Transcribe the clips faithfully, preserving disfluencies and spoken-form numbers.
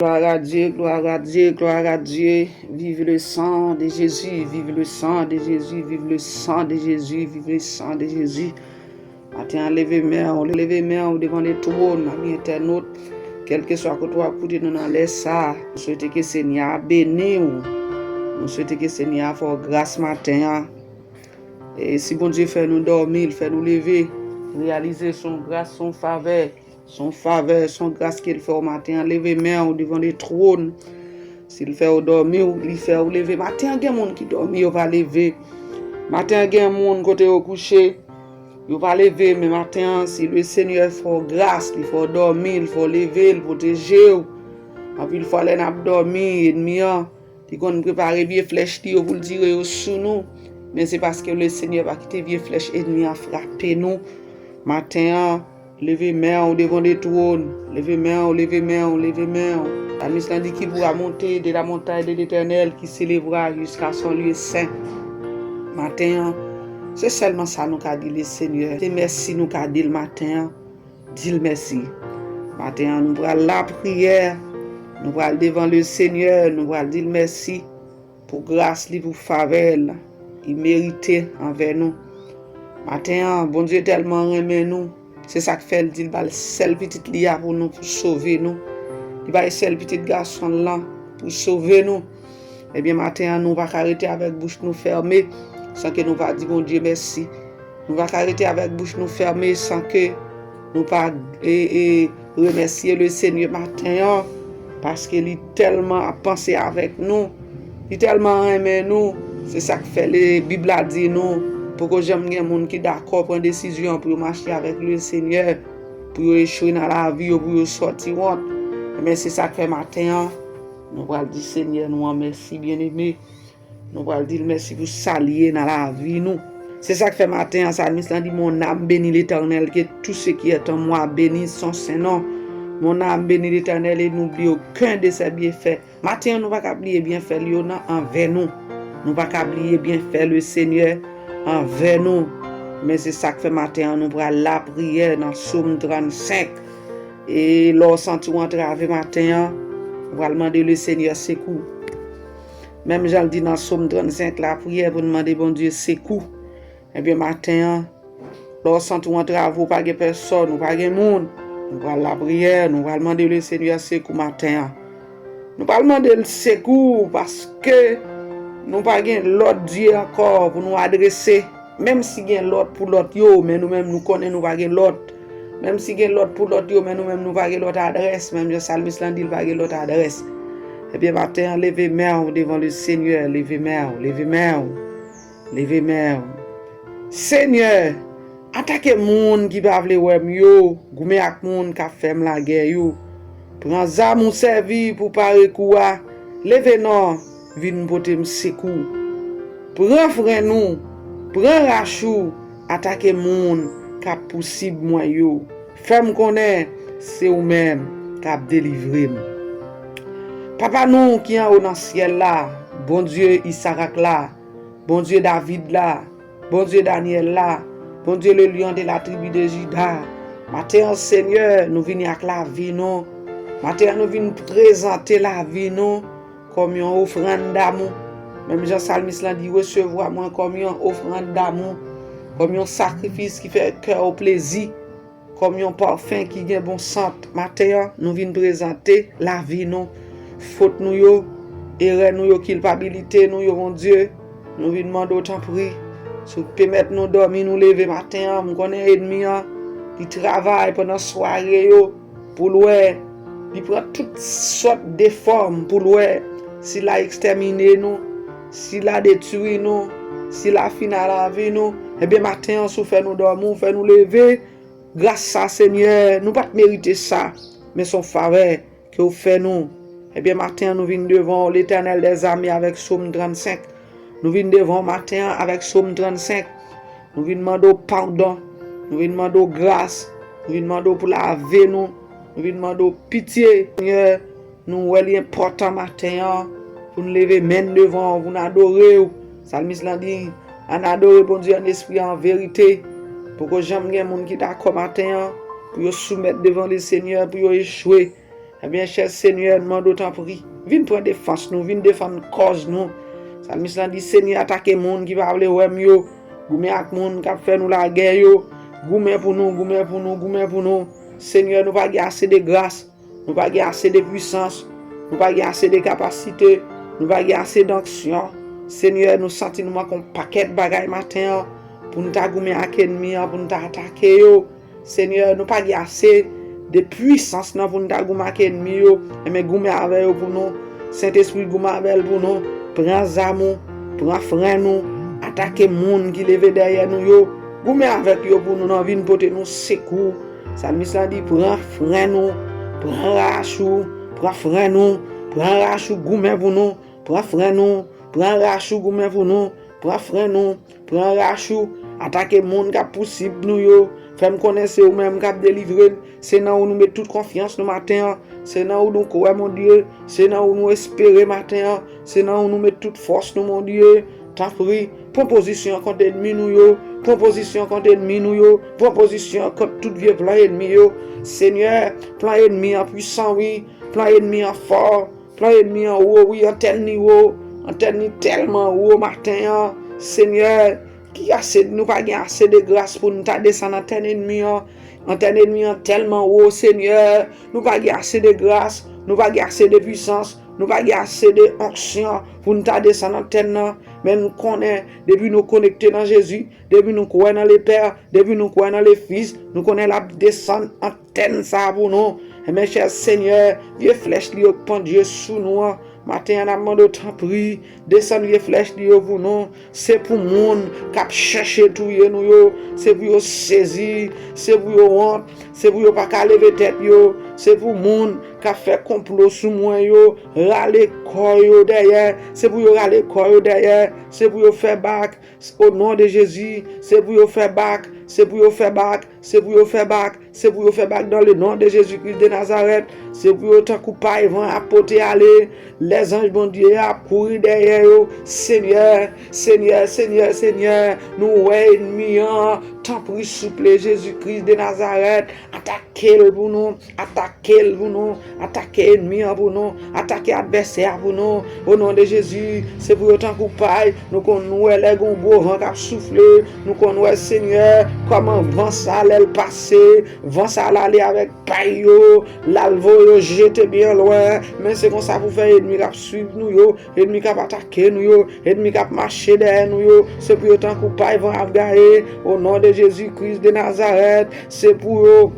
Gloire à Dieu, gloire à Dieu, gloire à Dieu. Vive le sang de Jésus, vive le sang de Jésus, vive le sang de Jésus, vive le sang de Jésus. Maten an, leve men w, leve men w devan le twòn, ami entènot. Kèlkeswa kote w ap koute nou nan lè sa a, nou swete ke Senyè a beni w. Nou swete ke Senyè a fè w gras maten an. E si Bondye fè nou dòmi, l fè nou leve, reyalize se yon gras, se yon favè. Se yon favè, se yon gras ke l fè w maten an. Leve men w devan le twòn. Si l fè w dòmi, li fè w leve. Maten an, gen moun ki dòmi, yo pa leve. Maten an, gen moun kote yo kouche, yo pa leve. Men maten an, si le Senyè fè w gras, li fè w dòmi, li fè w leve, li pwoteje w. Anpil fwa, lè n ap dòmi, enmi an, li konn prepare vye flèch li yo pou l tire yo sou nou. Men se paske le Senyè pa kite vye flèch enmi an frape nou. Maten an, leve men w devan le twòn. Leve men w, leve men w, leve men w. Salmis lan di, qui pourra monter de la montagne de l'Éternel, qui s'élèvera jusqu'à son lieu saint. Maten an, se sèlman sa nou ka di le Senyè. Se mèsi nou ka di l maten an. Di l mèsi. Maten an, nou pral lapriyè. Nou pral devan le Senyè. Nou pral di l mèsi pou gras li, pou favè l li merite anvè nou. Maten an, Bondye tèlman renmen nou, se sa k fè l di l ba l sèl pitit li a pou nou, pou sove nou. Li bay sèl pitit gason l lan pou sove nou. Ebyen, maten an, nou pa ka rete avèk bouch nou fèmen san ke nou pa di Bondye mèsi. Nou pa ka rete avèk bouch nou fèmen san ke nou pa e, e, remèsye le Senyè maten an, paske li tèlman ap panse avèk nou, li tèlman renmen nou. Se sa k fè le Bib la di nou, poko janm gen moun ki dakò pran desizyon pou yo mache avèk le Senyè, pou yo echwe nan lavi yo, pou yo sòti wont. Ebyen, se sa k fè maten an, nou pral di Senyè nou an mèsi, byeneme. Nou pral di l mèsi pou sa l ye nan lavi nou. Se sa k fè maten an, salmis lan di, Mon âme bénit l'Éternel, que tout ce qui est en moi bénisse son saint nom. Mon âme bénit l'Éternel et n'oublie aucun de ses bienfaits. Maten an, nou pa ka bliye byenfè l yo nan anvè nou. Nou pa ka bliye byenfè le Senyè anvè nou. Men se sa k fè maten an, nou pral lapriyè nan Sòm trannsenk. E lè w santi w antrave maten an, ou pral mande le Senyè sekou. Menm jan l di nan Sòm trannsenk, lapriyè pou n mande Bondye sekou. Ebyen, maten an, lè w santi w antrave, ou pa gen pèsòn, ou pa gen moun, nou pral lapriyè, nou pral mande le Senyè sekou maten an. Nou pral mande l sekou paske nou pa gen lòt dye ankò pou nou adrese. Menm si gen lòt pou lòt yo, men nou menm nou konnen nou pa gen lòt. Menm si gen lòt pou lòt yo, men nou menm nou pa gen lòt adrès. Menm jan salmis lan di l pa gen lòt adrès. Ebyen, maten an, leve men w devan le Senyè, leve men w, leve men w, leve men w. Senyè, atake moun ki pa vle wè m yo, goumen ak moun k ap fè m lagè yo. Pran zam ou sèvi pou pare kou a, leve non, vin pote m sekou. Pran frenn ou, pran rach ou, atake moun k ap pousib mwen yo. Fè m konnen se ou menm k ap delivre m. Papa nou ki anwo nan syèl la, Bondye Isarak la, Bondye David la, Bondye Danyèl la, Bondye le lion de la tribu de Juda, maten an, Senyè, nou vini ak lavi nou. Maten an, nou vin prezante lavi nou kòm yon ofrann damou. Menm jan salmis lan di, resevwa mwen kòm yon ofrann damou, kòm yon sakrifis ki fè kè w plezi, kòm yon pafen ki gen bon sant. Maten an, nou vin prezante lavi nou, fot nou yo, erè nou yo, kilpabilite nou yo, Bondye. Nou vin mande w, tanpri, si w pèmèt nou dòmi, nou leve maten an, m konnen enmi an, li travay pandan sware yo, pou l wè, li pran tout sòt de fòm pou l wè si l a ekstèmine nou, si l a detwi nou, si l a fin a lavi nou. Ebyen, maten an, si w fè nou dòmi, w fè nou leve, gras sa, Senyè, nou pa t merite sa, men se yon favè ke w fè nou. Ebyen, maten an, nou vin devan w, Letènèl dèzame, avèk Sòm trannsenk. Nou vin devan w maten an avèk Sòm trannsenk. Nou vin mande w padon. Nou vin mande w gras. Nou vin mande w pou lave nou. Nou vin mande w pitye. Senyè, nou wè li enpòtan maten an pou n leve men n devan w, pou n adore w. Salmis lan di, ann adore Bondye an espri, an verite. Poko janm gen moun ki dakò maten an pou yo soumèt devan le Senyè, pou yo echwe. Ebyen, chè Senyè, n mande w tanpri, vin pran defans nou, vin defann kòz nou. Salmis lan di, Senyè, atake moun ki pa vle wè m yo, goumen ak moun k ap fè nou lagè yo, goumen pou nou, goumen pou nou, goumen pou nou. Senyè, nou pa gen ase de gras, nou pa gen ase de pwisans, nou pa gen ase de kapasite, nou pa gen ase donksyon. Senyè, nou santi nou manke yon pakèt bagay maten an pou n ta goumen ak ènmi an, pou n ta atake yo. Senyè, nou pa gen ase de pwisans nan pou n ta goumen ak ènmi yo, enben goumen avè yo pou nou. Sentespri, goumen avè l pou nou. Pran zam ou, pran fren nou, atake moun ki leve dèyè nou yo. Goumen avèk yo pou nou nan vin pote nou sekou. Salmis lan di, pran fren nou, pran rach ou, pran fren nou, pran rach ou, goumen pou nou, pran fren nou, pran rach ou, goumen pou nou, pran fren nou, pran rach ou, atake moun k ap pousib nou yo. Fè m konnen se ou menm k ap delivre n. Se nan ou nou met tout konfyans nou maten an. Se nan ou nou kwè, Bondye. Se nan ou nou espere maten an. Se nan ou nou met tout fòs nou, Bondye. Tanpri, pran pozisyon kont ènmi nou yo. Pran pozisyon kont ènmi nou yo. Pran pozisyon kont tout vye plan ènmi yo. Senyè, plan ènmi an pwisan, wi. Plan ènmi an fò. Plan ènmi an wo, wi, antèn li wo. Antèn li tèlman wo maten an. Senyè, ki ase, nou pa gen ase de gras pou n ta desann antèn ènmi an. Antèn ènmi an tèlman wo, Senyè. Nou pa gen ase de gras, nou pa gen ase de pwisans, nou pa gen ase de onksyon pou n ta desann antèn nan. Men nou konnen, depi nou konekte nan Jezi, depi nou kwè nan Lepè, depi nou kwè nan Lefis, nou konnen l ap desann antèn sa a pou nou. Enben, chè Senyè, vye flèch li yo k pandye sou nou an, maten an, n ap mande w, tanpri, desann vye flèch li yo pou nou. Se pou moun k ap chèche touye nou yo, se pou yo sezi, se pou yo wont, se pou yo pa ka leve tèt yo, se pou moun k ap fè konplo sou mwen yo, rale kò yo dèyè, se pou yo rale kò yo dèyè, se pou yo fè bak, o non de Jezi, se pou yo fè bak, se pou yo fè bak, se pou yo fè bak, se pou yo fè bak dans le nom de Jésus-Christ de Nazareth, se pou yo tankou pay van ap pote ale, lèzanj Bondye a ap kouri dèyè yo, Senyè, Senyè, Senyè, Senyè, nou wè ènmi an, tanpri souple Jezi Kris de Nazarèt, atake l pou nou, atake l pou nou, atake ènmi an pou nou, atake advèsè a pou nou, o non de Jezi, se pou yo tankou pay, nou konn wè lè gon gwo van k ap soufle, nou konn wè Senyè, kòman van sa lè l pase, van sa l ale avèk pay yo, l al voye yo jete byen lwen, men se konsa pou fè ènmi k ap swiv nou yo, ènmi k ap atake nou yo, ènmi k ap mache dèyè nou yo, se pou yo tankou pay van ap gaye, o non de Jezi Kris de Nazarèt, se pou yo,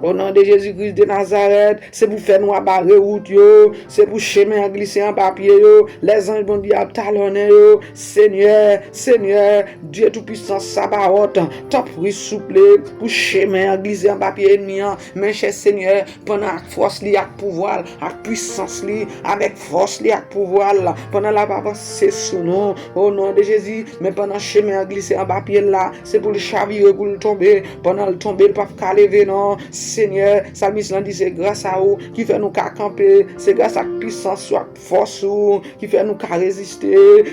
o non de Jezi Kris de Nazarèt, se pou fènwa bare wout yo, se pou chemen an glise anba pye yo, lèzanj Bondye ap talonnen yo, Senyè, Senyè, Dye Toupisan Sabawòt, tanpri souple, pou chemen an glise anba pye ènmi an, men chè Senyè, pandan ak fòs li, ak pouvwa l, ak pwisans li, avèk fòs li, ak pouvwa l, pandan l ap avanse sou nou, o non de Jezi, men pandan chemen an glise anba pye l la, se pou l chavire, pou l tonbe, pandan l tonbe, l p ap ka leve non, Senyè, salmis lan di se gras a ou ki fè nou ka kanpe, se gras ak pwisans ou, ak fòs ou, ki fè nou ka reziste,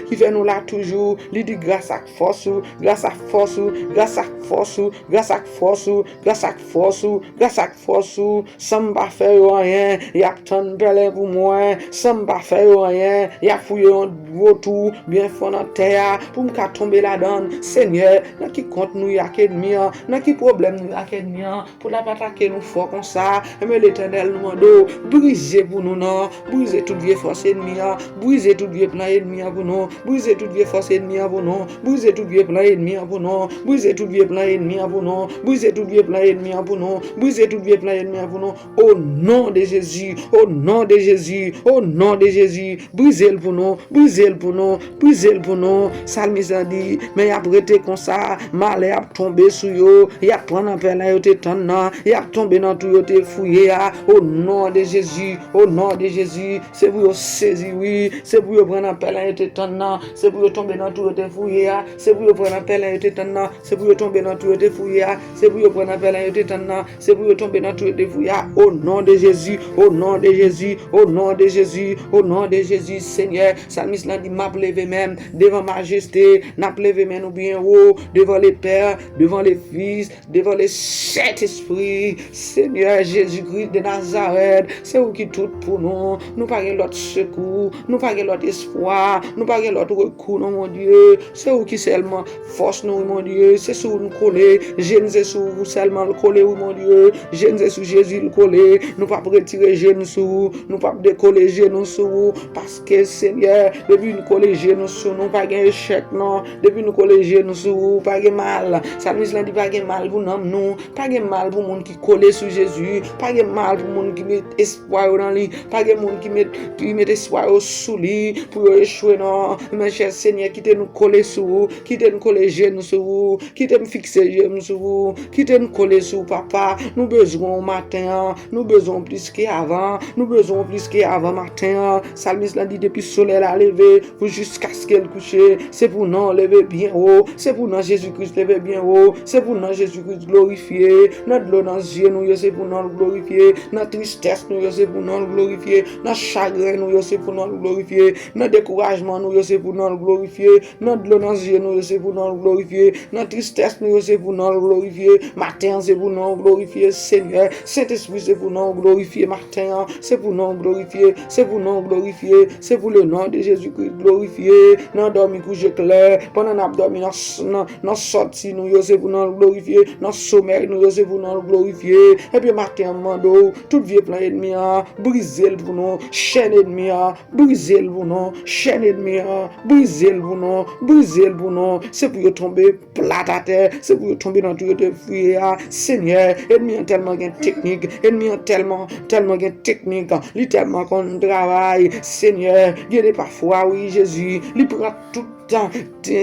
ki fè nou la toujou, li di gras ak fòs ou, gras ak fòs ou, gras ak fòs ou, gras ak fòs ou, gras ak fòs ou, gras ak fòs ou, san m pa fè yo anyen, y ap tann pèlen pou mwen, san m pa fè yo anyen, y ap fouye yon gwo twou byen fon nan tè a, pou m ka tonbe ladan l, Senyè, nan ki kont nou ye ak ènmi an, nan ki pwoblèm nou ye ak ènmi an, pou l ap atake nou fò konsa, enben Letènèl, nou mande w, brize pou nou non, brize tout vye fòs ènmi an, brize tout vye plan ènmi an pou nou, brize tout vye fòs ènmi an pou nou, brize tout vye plan ènmi an pou nou, brize tout vye plan ènmi an pou nou, brize tout vye plan ènmi an pou nou, brize tout vye plan ènmi an pou nou, o non de Jezi, o non de Jezi, o non de Jezi, brize l pou nou, brize l pou nou, brize l pou nou, salmis lan di, men y ap rete konsa, malè ap tonbe sou yo, y ap pran nan pèlen yo te tann nan, y ap tonbe nan twou yo te fouye a, o non de Jezi, o non de Jezi, se pou yo sezi wi, se pou yo pran nan pèlen yo te tann nan, se pou yo tonbe nan twou yo te fouye a, se pou yo pran nan pèlen yo te tann nan, se pou yo tonbe nan twou yo te fouye a, se pou yo pran nan pèlen yo te tann nan, se pou yo tonbe nan twou yo te fouye a, o non de Jezi, o non de Jezi, o non de Jezi, o non de Jezi, Senyè, salmis lan di, m ap leve men m devan majeste, n ap leve men nou byen wo, devan Lepè, devan Lefis, devan Lesentespri, Senyè Jezikri de Nazarèt, se ou ki tout pou nou. Nou pa gen lòt sekou, nou pa gen lòt espwa, nou pa gen lòt rekou, non, Bondye. Se ou ki sèlman fòs nou, wi, Bondye. Se sou ou nou kole. Je n se sou ou sèlman l kole, wi, Bondye. Je n se sou Jezi l kole. Nou p ap retire je n sou ou. Nou p ap dekole je nou sou ou. Paske, Senyè, depi nou kole je nou sou nou, pa gen echèk, non. Depi nou kole je nou sou ou, pa gen mal. Salmis lan di pa gen mal pou nanm nou. Pa gen mal pou moun ki kole sou Jezi. Pa gen mal pou moun ki met espwa yo nan li. Pa gen moun ki met, ki met espwa yo sou li pou yo echwe, non. Men chè Senyè, kite nou kole sou ou. Kite n kole je n sou ou. Kite m fikse je m sou ou. Kite n kole sou ou, papa. Nou bezwen w maten an. Nou bezwen w plis ke avan. Nou bezwen w plis ke avan maten an. Salmis lan di depi solèy la leve pou jiskaske l kouche, se pou non w leve byen wo. Se pou non Jezi Kris leve byen wo. Se pou non Jezi Kris glorifye. Nan dlo nan zye nou yo, se pou non l glorifye. Nan tristès nou yo, se pou non l glorifye. Nan chagren nou yo, se pou non l glorifye. Nan dekourajman nou yo, se pou non l glorifye. Nan dlo nan zye nou yo, se pou non l glorifye. Nan tristès nou yo, se pou non l glorifye. Maten an, se pou non w glorifye, Senyè. Sentespri, se pou non w glorifye maten an. Se pou non w glorifye. Se pou non w glorifye. Se pou le non de Jezikri glorifye. Nan dòmi kouje klè. Pandan n ap dòmi nan, nan, nan sòti nou yo, se pou non l glorifye. Nan somèy nou yo, se pou non l glorifye. Epi maten an, m mande w, tout vye plan ènmi an, brize l pou nou. Chèn ènmi an, brize l pou nou. Chèn ènmi an, brize l pou nou. Brize l pou nou. Se pou yo tonbe plat atè. Se pou yo tonbe nan tou yo te fouye a. Senyè, ènmi an tèlman gen teknik. Ènmi an tèlman, tèlman gen teknik. Li tèlman konn travay. Senyè, gen de pafwa, wi, Jezi, li pran tout tan, te,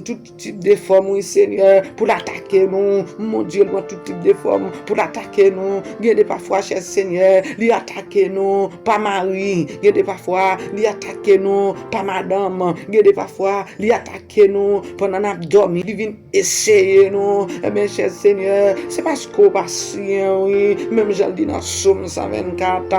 tout tip de fòm, wi, Senyè, pou l atake nou. Mon Dye, li pran tout tip de fòm pou l atake nou. Gen de pafwa, chè Senyè, li atake nou pa mari. Gen de pafwa, li atake nou pa madanm. Gen de pafwa, li atake nou pandan n ap dòmi. Li vin eseye nou. Ebyen, chè Senyè, se paske w pa siyen, wi. Menm jan l di nan Sòm san vennkat,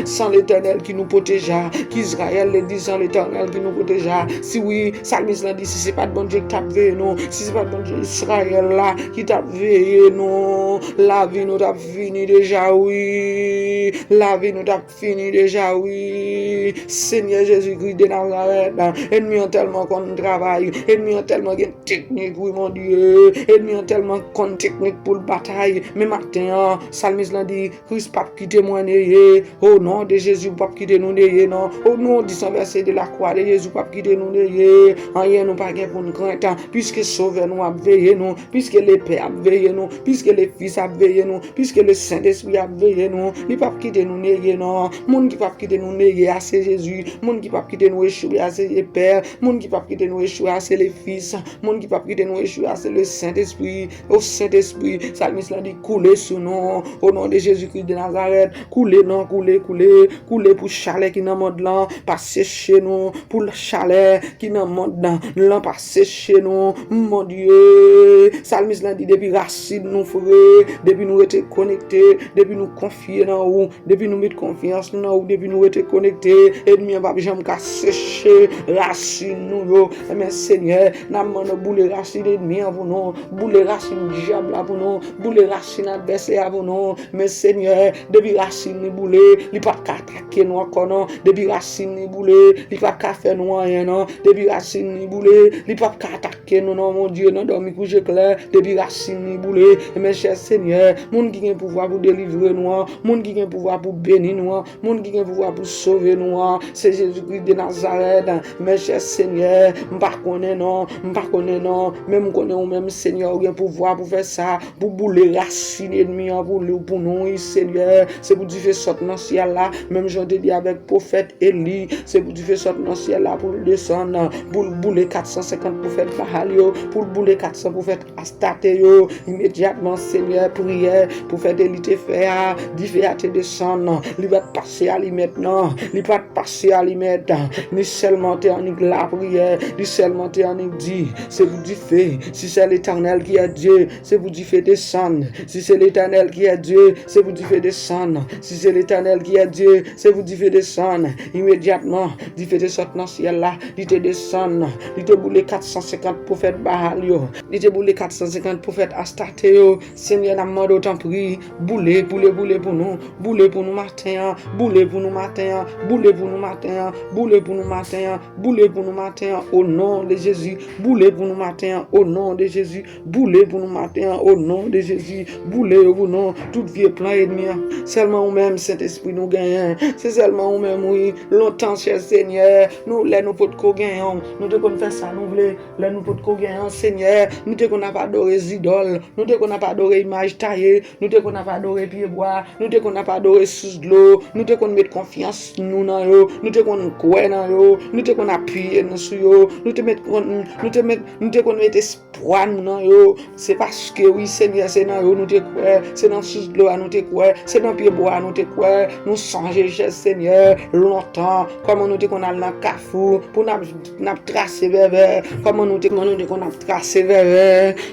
se Letènèl ki nou pwoteja, ki Izrayèl, le di se Letènèl ki nou pwoteja. Si wi, salmis lan di, si se pa t Bondye ki t ap veye nou, si se pa t Bondye Izrayèl la ki t ap veye nou, lavi nou t ap fini deja, wi. Lavi nou t ap fini deja, wi. Senyè Jezikri de Nazarèt, ènmi an tèlman konn travay, ènmi an tèlman gen teknik, wi, mon Dye. Ènmi an tèlman konn teknik pou l batay. Men maten an, salmis lan di, Kris p ap kite mwen neye. O non de Jezi, ou p ap kite nou neye, non. O non di san vèse de la kwa de Jezi, ou p ap kite nou neye. Anyen nou pa gen pou n krent, piske Sovè nou ap veye nou, piske Lepè ap veye nou, piske Lefis ap veye nou, piske Lesentespri ap veye nou. Li p ap kite nou neye, non. Moun ki p ap kite nou neye a, se Jezi. Moun ki p ap kite nou echwe a, se Lepè. Moun ki p ap kite nou echwe a, se Lefis. Moun ki p ap kite nou echwe a, se Lesentespri. O Sentespri, salmis lan di, koule sou nou. O non de Jezikri de Nazarèt, koule, non, koule, koule. Koule pou chalè ki nan mond lan pa seche nou, pou chalè ki nan mond lan pa seche nou. Mon Dye, salmis lan di, depi rasin nou fre, depi nou rete konekte, depi nou konfye nan ou, depi nou met konfyans nou nan ou, depi nou rete konekte, ènmi an p ap janm ka seche rasin nou yo. Ebyen, Senyè, n ap mande w boule rasin ènmi an pou nou, boule rasin dyab la pou nou, boule rasin advèsè a pou nou. Men, Senyè, depi rasin li boule, li p ap ka atake nou ankò, non. Depi rasin li boule, li p ap ka fè nou anyen, non. Depi rasin li boule, li p ap ka atake nou, non, mon Dye, nan dòmi kouje klè. Depi rasin li boule, ebyen, chè Senyè, moun ki gen pouvwa pou delivre nou an, moun ki gen pouvwa pou beni nou an, moun ki gen pouvwa pou sove nou an, se Jezikri de Nazarèt. Men chè Senyè, m pa konnen non, m pa konnen non, men m konnen ou menm, Senyè, ou gen pouvwa pou fè sa, pou boule rasin ènmi an pou li, pou nou, wi, Senyè. Se pou dife sot nan syèl la, menm jan w te di avèk pwofèt Eli, se pou dife sot nan syèl la pou l desann, pou l boule kat san senkant pwofèt Baal yo, pou l boule kat san pwofèt Astate yo. Imedyatman, Senyè, priyè pwofèt Eli te fè a, dife a te desann. Li pa t pase alimèt, non. Li pa t pase alimèt. Li sèlman te annik lapriyè. Li sèlman te annik di, se pou dife. Si c'est l'Éternel qui est Dieu, se pou dife desann. Si c'est l'Éternel qui est Dieu, se pou dife desann. Si c'est l'Éternel qui est Dieu, se pou dife desann. Imedyatman, dife te sot nan syèl la, li te desann. Li te boule kat san senkant pwofèt Baal yo. Li te boule kat san senkant pwofèt Astarte yo. Senyè, n ap mande w, tanpri, boule, boule, boule pou nou. Boule pou nou maten an. Boule pou nou maten an. Boule pou nou maten an. Boule pou nou maten an. Boule pou nou maten an, o non de Jezi. Boule pou nou maten an, o non de Jezi. Boule pou nou maten an, o non de Jezi. Boule yo pou nou, tout vye plan ènmi an. Sèlman ou menm, Sentespri, nou genyen. Se sèlman ou menm, wi. Lontan, chè Senyè, nou, lè nou potko genyen w, nou te konn fè sa nou vle. Lè nou potko genyen w, Senyè, nou te konn ap adore zidòl. Nou te konn ap adore imaj taye. Nou te konn ap adore pyebwa. Nou te konn ap adore sous dlo. Nou te konn met konfyans nou nan yo. Nou te konn kwè nan yo. Nou te konn apiye nou sou yo. Nou te met, nou te met, nou te konn met espwa nou nan yo. Se paske, wi, Senyè, se nan yo nou te kwè. Se nan sous dlo a nou te kwè. Se nan pyebwa a nou te kwè. Nou sonje, chè Senyè, lontan, kòman nou te konn al nan kafou pou n ap, n ap trase vèvè. Kòman nou te, kòman nou te konn ap trase vèvè.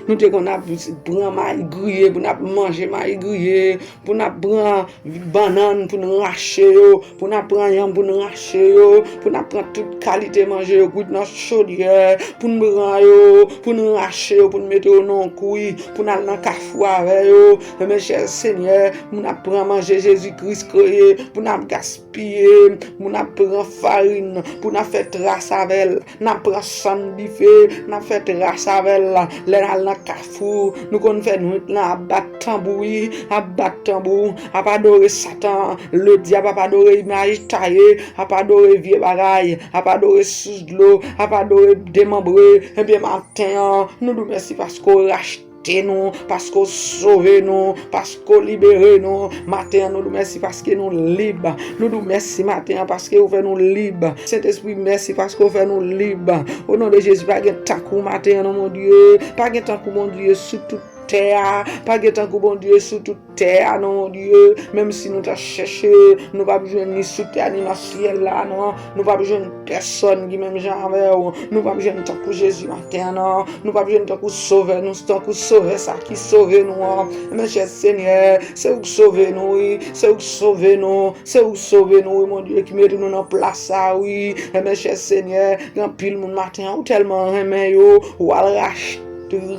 Nou te konn ap pran mayi griye pou n ap manje mayi griye, pou n ap pran bannann, pou n rache yo, pou n ap pran yanm, pou n rache yo, pou n ap pran tout kalite manje yo kwit nan chodyè, pou n pran yo, pou n rache yo, pou n mete yo nan yon kwi, pou n al nan kafou avè yo. Enben, chè Senyè, pou n ap pran manje Jezi Kris kreye, pou n ap gaspiye, pou n ap pran farin, pou n ap fè tras avè l. N ap pran sann dife, n ap fè tras avè l. Lè n al nan kafou, nou konn fè nwit lan ap bat tanbou, wi, ap bat tanbou, ap adore Satan, ledyab, ap adore imaj taye, ap adore vye bagay, ap adore sous dlo, ap adore demanbre. Ebyen, maten an, nou di w mèsi paske w rachte te nou, paske w sove nou, paske w libere nou. Maten an, nou di w mèsi paske nou lib. Nou di w mèsi maten an paske w fè nou lib. Sentespri, mèsi paske w fè nou lib. O non de Jezi, pa gen tankou w maten an, non, Bondye. Pa gen tankou Bondye sou tout tè a. Pa gen tankou Bondye sou tout tè a, non, Bondye. Menm si nou ta chèche, nou p ap jwenn ni sou tè a, ni nan syèl la, non. Nou p ap jwenn pèsòn ki menm jan avè w. Nou p ap jwenn tankou Jezi maten an, non. Nou p ap jwenn tankou Sovè nou, tankou Sovè sa ki sove nou an. Enben, chè Senyè, se ou k sove nou, wi. Se ou k sove nou. Se ou k sove nou, wi, Bondye, ki mete nou nan plas sa, wi. Enben, chè Senyè, gen anpil moun maten an, ou tèlman renmen yo, ou al rachte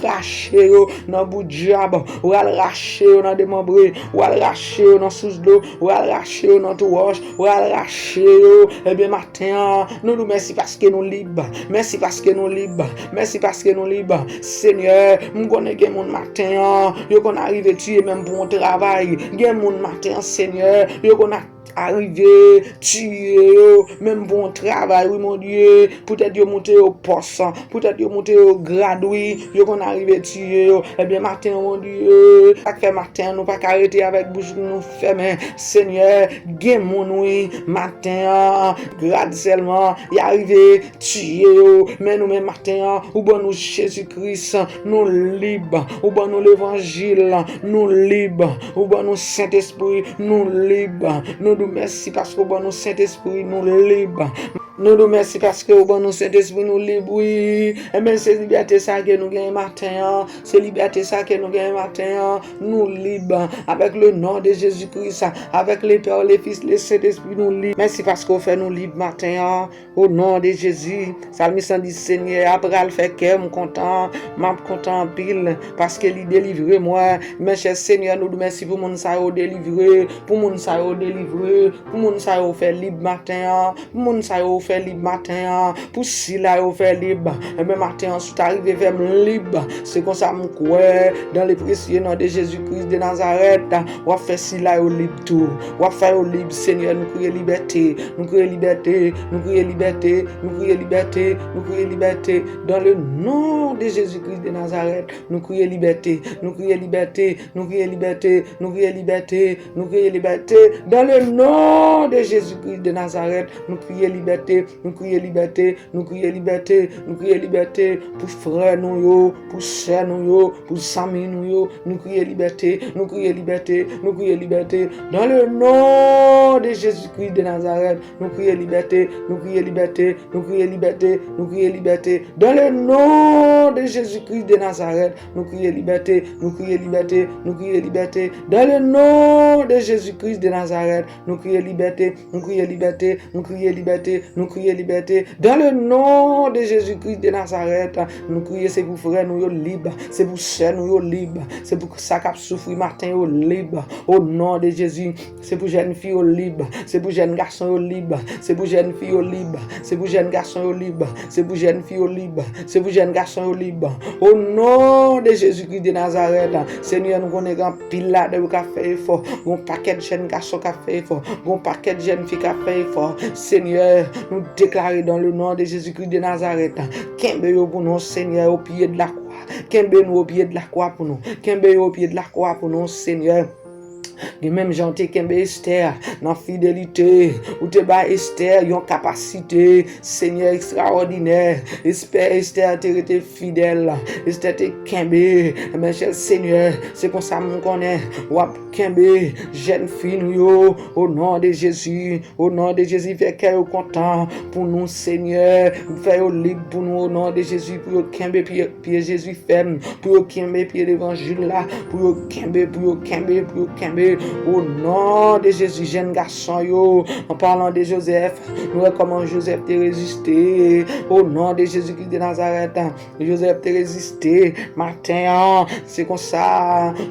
rache yo nan bou dyab, ou al rache yo nan demanbre, ou al rache yo nan sous dlo, ou al rache yo nan twou wòch, ou al rache yo. Ebyen, maten an, nou di w mèsi paske nou lib. Mèsi paske nou lib. Mèsi paske nou lib. Senyè, m konnen gen moun maten an, yo konn arive tiye menm pou yon travay. Gen moun maten an, Senyè, yo konn a- arive tiye yo, menm pou yon travay, wi, Bondye. Poutèt yo moute yo pòs, poutèt yo moute yo grad, wi, yo konn arive tiye yo. Ebyen, maten an, Bondye, sa k fè maten an nou pa ka rete avèk bouch nou fèmen. Senyè, gen moun, wi, maten an, grad sèlman, y arive tiye yo. Men nou menm maten an, ou ban nou Jezi Kris, nou lib. Ou ban nou levanjil, nou lib. Ou ban nou Sentespri, nou lib. Nou di w mèsi paske ou ban nou Sentespri, nou lib. Nou di w mèsi paske ou ban nou Sentespri, nou lib, wi. Enben, se libète sa ke nou genyen maten an. Se libète sa ke nou genyen maten an. Nou lib. Avèk le non de Jezi Kris, avèk le Pè, le Fis, le Sentespri, nou lib. Mèsi paske ou fè nou lib maten an. O non de Jezi, salmis lan di, Senyè a pral fè kè m kontan, m ap kontan anpil, paske li delivre mwen. Men chè Senyè, nou di w mèsi pou moun sa yo delivre, pou moun sa yo delivre, pou moun sa yo fè lib maten an, pou moun sa yo fè lib maten an, pou sila yo fè lib. Enben, maten an, si w ta rive fè m lib, se konsa m kwè, dans le précieux nom de Jésus-Christ de Nazareth, w ap fè sila yo lib tou. W ap fè yo lib, Senyè, nou kriye libète. Nou kriye libète, nou kriye libète, nou kriye libète, nou kriye libète. Dans le nom de Jésus-Christ de Nazareth, nou kriye libète, nou kriye libète, nou kriye libète, nou kriye libète, nou kriye libète. Dans le nom de Jésus-Christ de Nazareth, nou kriye libète, nou kriye libète, nou kriye libète, nou kriye libète. Pou frè nou yo, pou sè nou yo, pou zanmi nou yo, nou kriye libète, nou kriye libète, nou kriye libète. Dans le nom de Jésus-Christ de Nazareth, nou kriye libète, nou kriye libète, nou kriye libète, nou kriye libète. Dans le nom de Jésus-Christ de Nazareth, nou kriye libète, nou kriye libète, nou kriye libète. Dans le nom de Jésus-Christ de Nazareth, nou kriye libète, nou kriye libète, nou kriye libète, nou Nou kriye libète. Dans le nom de Jésus-Christ de Nazareth, nou kriye se pou frè nou yo lib, se pou sè nou yo lib, se pou sa k ap soufri maten yo lib. O non de Jezi, se pou jèn fi yo lib, se pou jèn gason yo lib, se pou jèn fi yo lib, se pou jèn gason yo lib, se pou jèn fi yo lib, se pou jèn gason yo lib. O non de Jezikri de Nazarèt, Senyè, nou konnen gen anpil ladan yo k ap fè efò, gen yon pakèt jèn gason k ap fè efò, gen yon pakèt jèn fi k ap fè efò. Senyè, nou deklare dans le nom de Jésus-Christ de Nazareth, kenbe yo pou nou, Senyè, o pye de la kwa. Kenbe nou o pye de la kwa pou nou. Kenbe yo o pye de la kwa pou nou, Senyè. Gen menm jan w te kenbe Estè nan fidelite, ou te bay Estè yon kapasite, Senyè, ekstrawòdinè. Estè, Estè te rete fidèl. Estè te kenbe. Men chè Senyè, se konsa m konnen w ap kenbe jèn fi nou yo, o non de Jezi. O non de Jezi, fè kè yo kontan pou nou, Senyè. Fè yo lib pou nou, o non de Jezi, pou yo kenbe pye, pye Jezi fèm, pou yo kenbe pye levanjil la, pou yo kenbe, pou yo kenbe, pou yo kenbe. O non de Jezi, jèn gason yo, an palan de Jozèf, nou wè kòman Jozèf te reziste. O non de Jezikri de Nazarèt, Jozèf te reziste. Maten an, se konsa,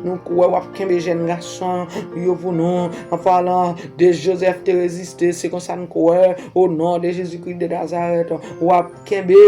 nou kwè w ap kenbe jèn gason yo pou nou. An palan de Jozèf te reziste, se konsa n kwè. O non de Jezikri de Nazarèt, w ap kenbe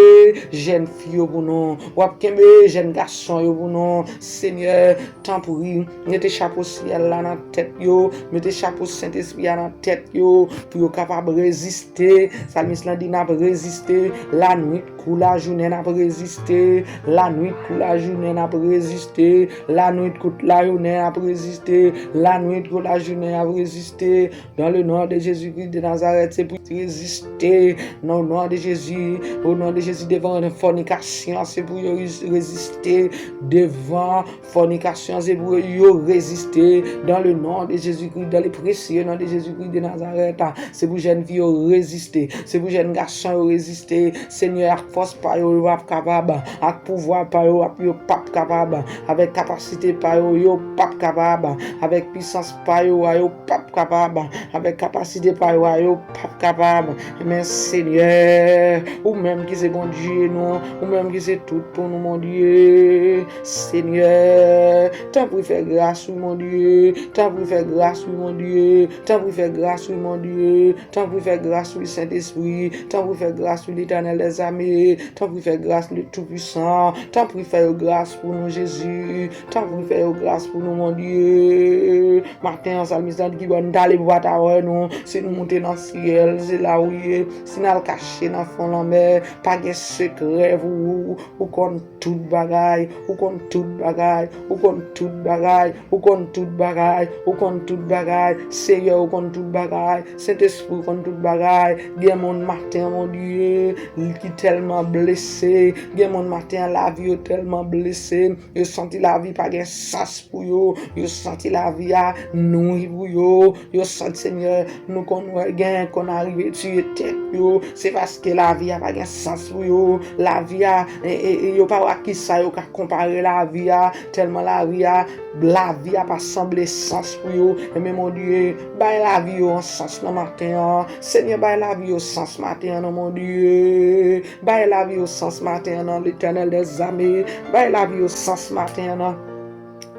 jèn fi yo pou nou. W ap kenbe jèn gason yo pou nou. Senyè, tanpri, mete chapo syèl la nan tèt yo. Mete chapo Sentespri a nan tèt yo pou yo kapab reziste. Salmis lan di, n ap reziste. Lanwit kou lajounen, n ap reziste. Lanwit kou lajounen, n ap reziste. Lanwit kou lajounen, n ap reziste. Lanwit kou lajounen, n ap reziste. Dans le nom de Jésus-Christ de Nazareth, se pou yo reziste. Nan non de Jezi, o non de Jezi, devan fònikasyon, se pou yo rez-, reziste. Devan fònikasyon, se pou yo reziste. Dans le nom de Jésus-Christ, dans le précieux nom de Jésus-Christ de Nazareth, se pou jèn fi yo reziste. Se pou jèn gason yo reziste. Senyè, ak fòs pa yo, yo p ap kapab. Ak pouvwa pa yo, yo p ap kapab. Avèk kapasite pa yo, yo p ap kapab. Avèk pisans pa yo a, yo p ap kapab. Avèk kapasite pa yo a, yo p ap kapab. Men Senyè, ou menm ki se Bondye nou, ou menm ki se tout pou nou, Bondye. Senyè, tanpri fè gras, wi, Bondye. Tanpri fè gras, wi, Bondye. Tanpri fè gras, wi, Bondye. Tanpri fè gras, wi, Sentespri. Tanpri fè gras, wi, Letènèl dèzame. Tanpri fè gras, le Toupwisan. Tanpri fè yo gras pou nou, Jezi. Tanpri fè yo gras pou nou, Bondye. Maten an, salmis lan di ki bò n t ale pou pa ta wè nou. Si n moute nan syèl, se la ou ye. Si n al kache nan fon lanmè, pa gen sekrè pou ou. Ou konn tout bagay, ou konn tout bagay, ou konn tout bagay, ou konn tout bagay, ou konn tout bagay. Seyè, ou konn tout bagay. Sentespri, ou konn tout bagay. Gen moun maten an, Bondye, ki tèlman blese. Gen moun maten an, lavi yo tèlman blese. Yo santi lavi pa gen sans pou yo. Yo santi lavi a nwi pou yo. Yo santi, Senyè, nou konn wè gen konn arive tiye tèt yo. Se paske lavi a pa gen sans pou yo. Lavi a, e, e, e, yo pa wè ak kisa yo ka konpare lavi a. Tèlman lavi a, lavi a pa sanble sans pou yo. Enben, Bondye, bay lavi yo yon sans nan maten an. Senyè, bay lavi yo sans maten an, non, Bondye. Bay lavi yo sans maten an, non, Letènèl dèzame. Bay lavi yo sans maten an, non.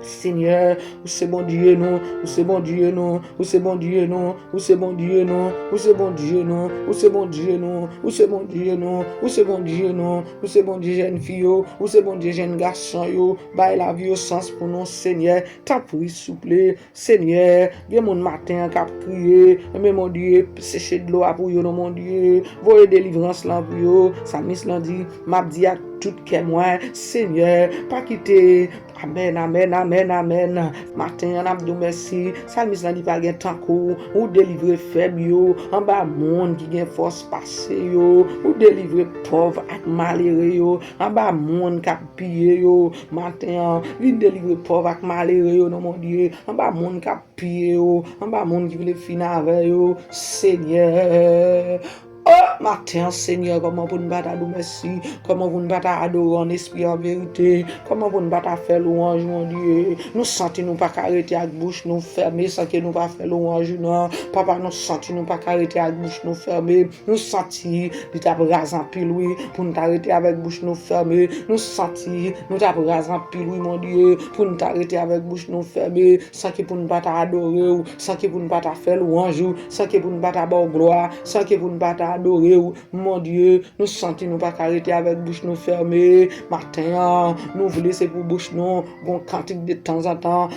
Senyè, ou se Bondye nou, ou se Bondye nou, ou se Bondye nou, ou se Bondye nou, ou se Bondye nou, ou se Bondye nou, ou se Bondye nou, ou se Bondye nou, ou se Bondye jèn fi yo, ou se Bondye jèn gason yo. Bay lavi yo sans pou nou, Senyè. Tanpri, souple, Senyè, gen moun maten an k ap kriye. Enben, Bondye, seche dlo a pou yo, non, Bondye. Voye delivrans lan pou yo. Salmis lan di, m ap di ak tout kè mwen, Senyè, pa kite. Amèn, amèn, amèn, amèn. Maten an, n ap di w mèsi. Salmis lan di pa gen tankou w. Ou delivre fèb yo anba moun ki gen fòs pase yo. Ou delivre pòv ak malere yo anba moun k ap piye yo. Maten an, vin delivre pòv ak malere yo, non, Bondye. Anba moun k ap piye yo, anba moun ki vle fin avè yo, Senyè. Oh, Maten an, Senyè, kòman pou n pa ta di w mèsi? Kòman pou n pa ta adore w an espri, an verite? Kòman pou n pa ta fè lwanj ou, Bondye? Nou santi nou pa ka rete ak bouch nou fèmen san ke nou pa fè lwanj ou, non. Papa, nou santi nou pa ka rete ak bouch nou fèmen. Nou santi li t ap raz anpil, wi, pou n ta rete avèk bouch nou fèmen. Nou santi nou t ap raz anpil, wi, Bondye, pou n ta rete avèk bouch nou fèmen, san ke pou n pa ta adore w, san ke pou n pa ta fè lwanj ou, san ke pou n pa ta ba w glwa, san ke pou n pa ta adore w. Bondye, nou santi nou pa ka rete avèk bouch nou fèmen. Maten an, nou vle se pou bouch nou gon kantik de tanzantan,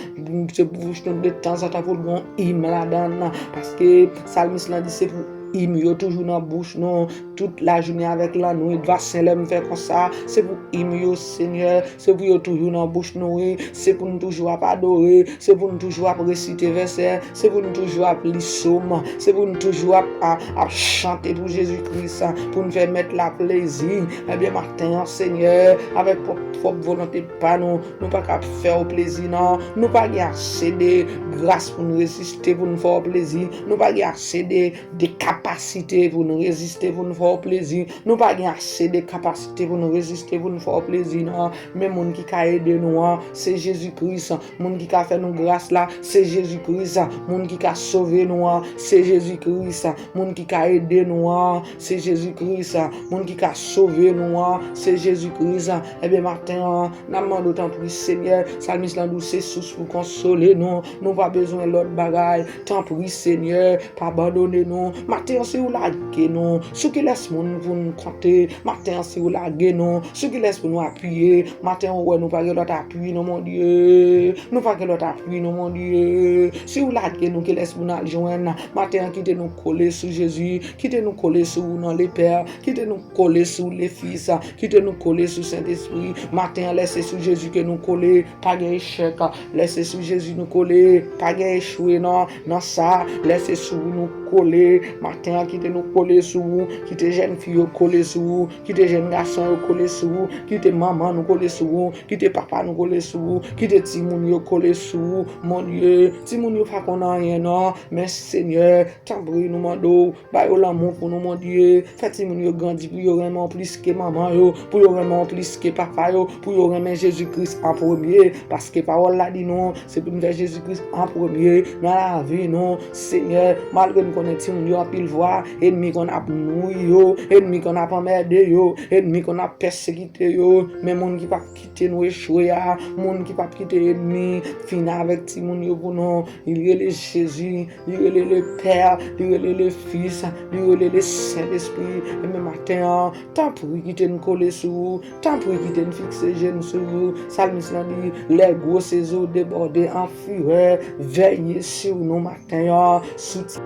se pou bouch nou de tanzantan pou l gon im ladan l. Paske salmis lan di se pou im yo toujou nan bouch nou tout lajounen avèk lannwit. Vasen lè m fè konsa, se pou im yo, Senyè, se pou yo toujou nan bouch nou, wi. Se pou n toujou ap adore, se pou n toujou ap resite vèsè, se pou n toujou ap li sòm, se pou n toujou ap, a- ap chante pou Jezi Kris, pou n fè Mèt la plezi. Ebyen, maten an, Senyè, avèk pwòp, pwòp volonte pa nou, nou pa ka fè w plezi, non. Nou pa gen ase de gras pou n reziste pou n fè w plezi. Nou pa gen ase de, de kapasite pou n reziste pou n fè w plezi. Nou pa gen ase de kapasite pou n reziste pou n fè w plezi, non. Men moun ki ka ede nou an, se Jezi Kris. Moun ki ka fè nou gras la, se Jezi Kris. Moun ki ka sove nou an, se Jezi Kris. Moun ki ka ede nou an, se Jezi Kris. Moun ki ka sove nou an, se Jezi Kris. Ebyen, maten an, n ap mande w, tanpri, Senyè, salmis lan di w se sous pou konsole nou. Nou pa bezwen lòt bagay. Tanpri, Senyè, pa abandone nou. Maten an, si w lage nou, sou kilès moun pou n konte? Maten an, si w lage nou, sou kilès pou nou apiye? Maten an, ou wè nou pa gen lòt apui, non, Bondye. Nou pa gen lòt apui, non, Bondye. Si w lage nou, kilès pou n al jwenn? Maten an, kite nou kole sou Jezi, kite nou kole sou ou, non, Lepè, kite nou kole sou Lefis, kite nou kole sou Sentespri. Maten an, lè se sou Jezi ke nou kole, pa gen echèk. Lè se sou Jezi nou kole, pa gen echwe, non, nan sa. Lè se sou ou nou kole, maten an, kite nou kole sou ou, kite jèn fi yo kole sou ou, kite jèn gason yo kole sou ou, kite manman nou kole sou ou, kite papa nou kole sou ou, kite timoun yo kole sou ou. Bondye, timoun yo pa konn anyen, non, men Senyè, tanpri, nou mande w, ba yo lanmou pou nou, Bondye. Fè timoun yo grandi pou yo renmen w plis ke manman yo, pou yo renmen w plis ke papa yo, pou yo renmen Jezi Kris an premye. Paske pawòl la di nou, se pou n fè Jezi Kris an premye nan lavi nou. Senyè, malgre n konnen timoun yo anpil fwa, ènmi konn ap nwi yo, ènmi konn ap anmède yo, ènmi konn ap pèsekite yo. Men moun ki p ap kite nou echwe a, moun ki p ap kite ènmi fin avèk timoun yo pou nou, li rele Jezi, li rele Lepè, li rele Lefis, li rele Lesentespri. Ebyen, maten an, tanpri, kite n kole sou ou, tanpri, kite n fikse je n sou ou. Salmis lan di, les grosses eaux débordent en fureur, veillez sur nous, maten an, sou ti-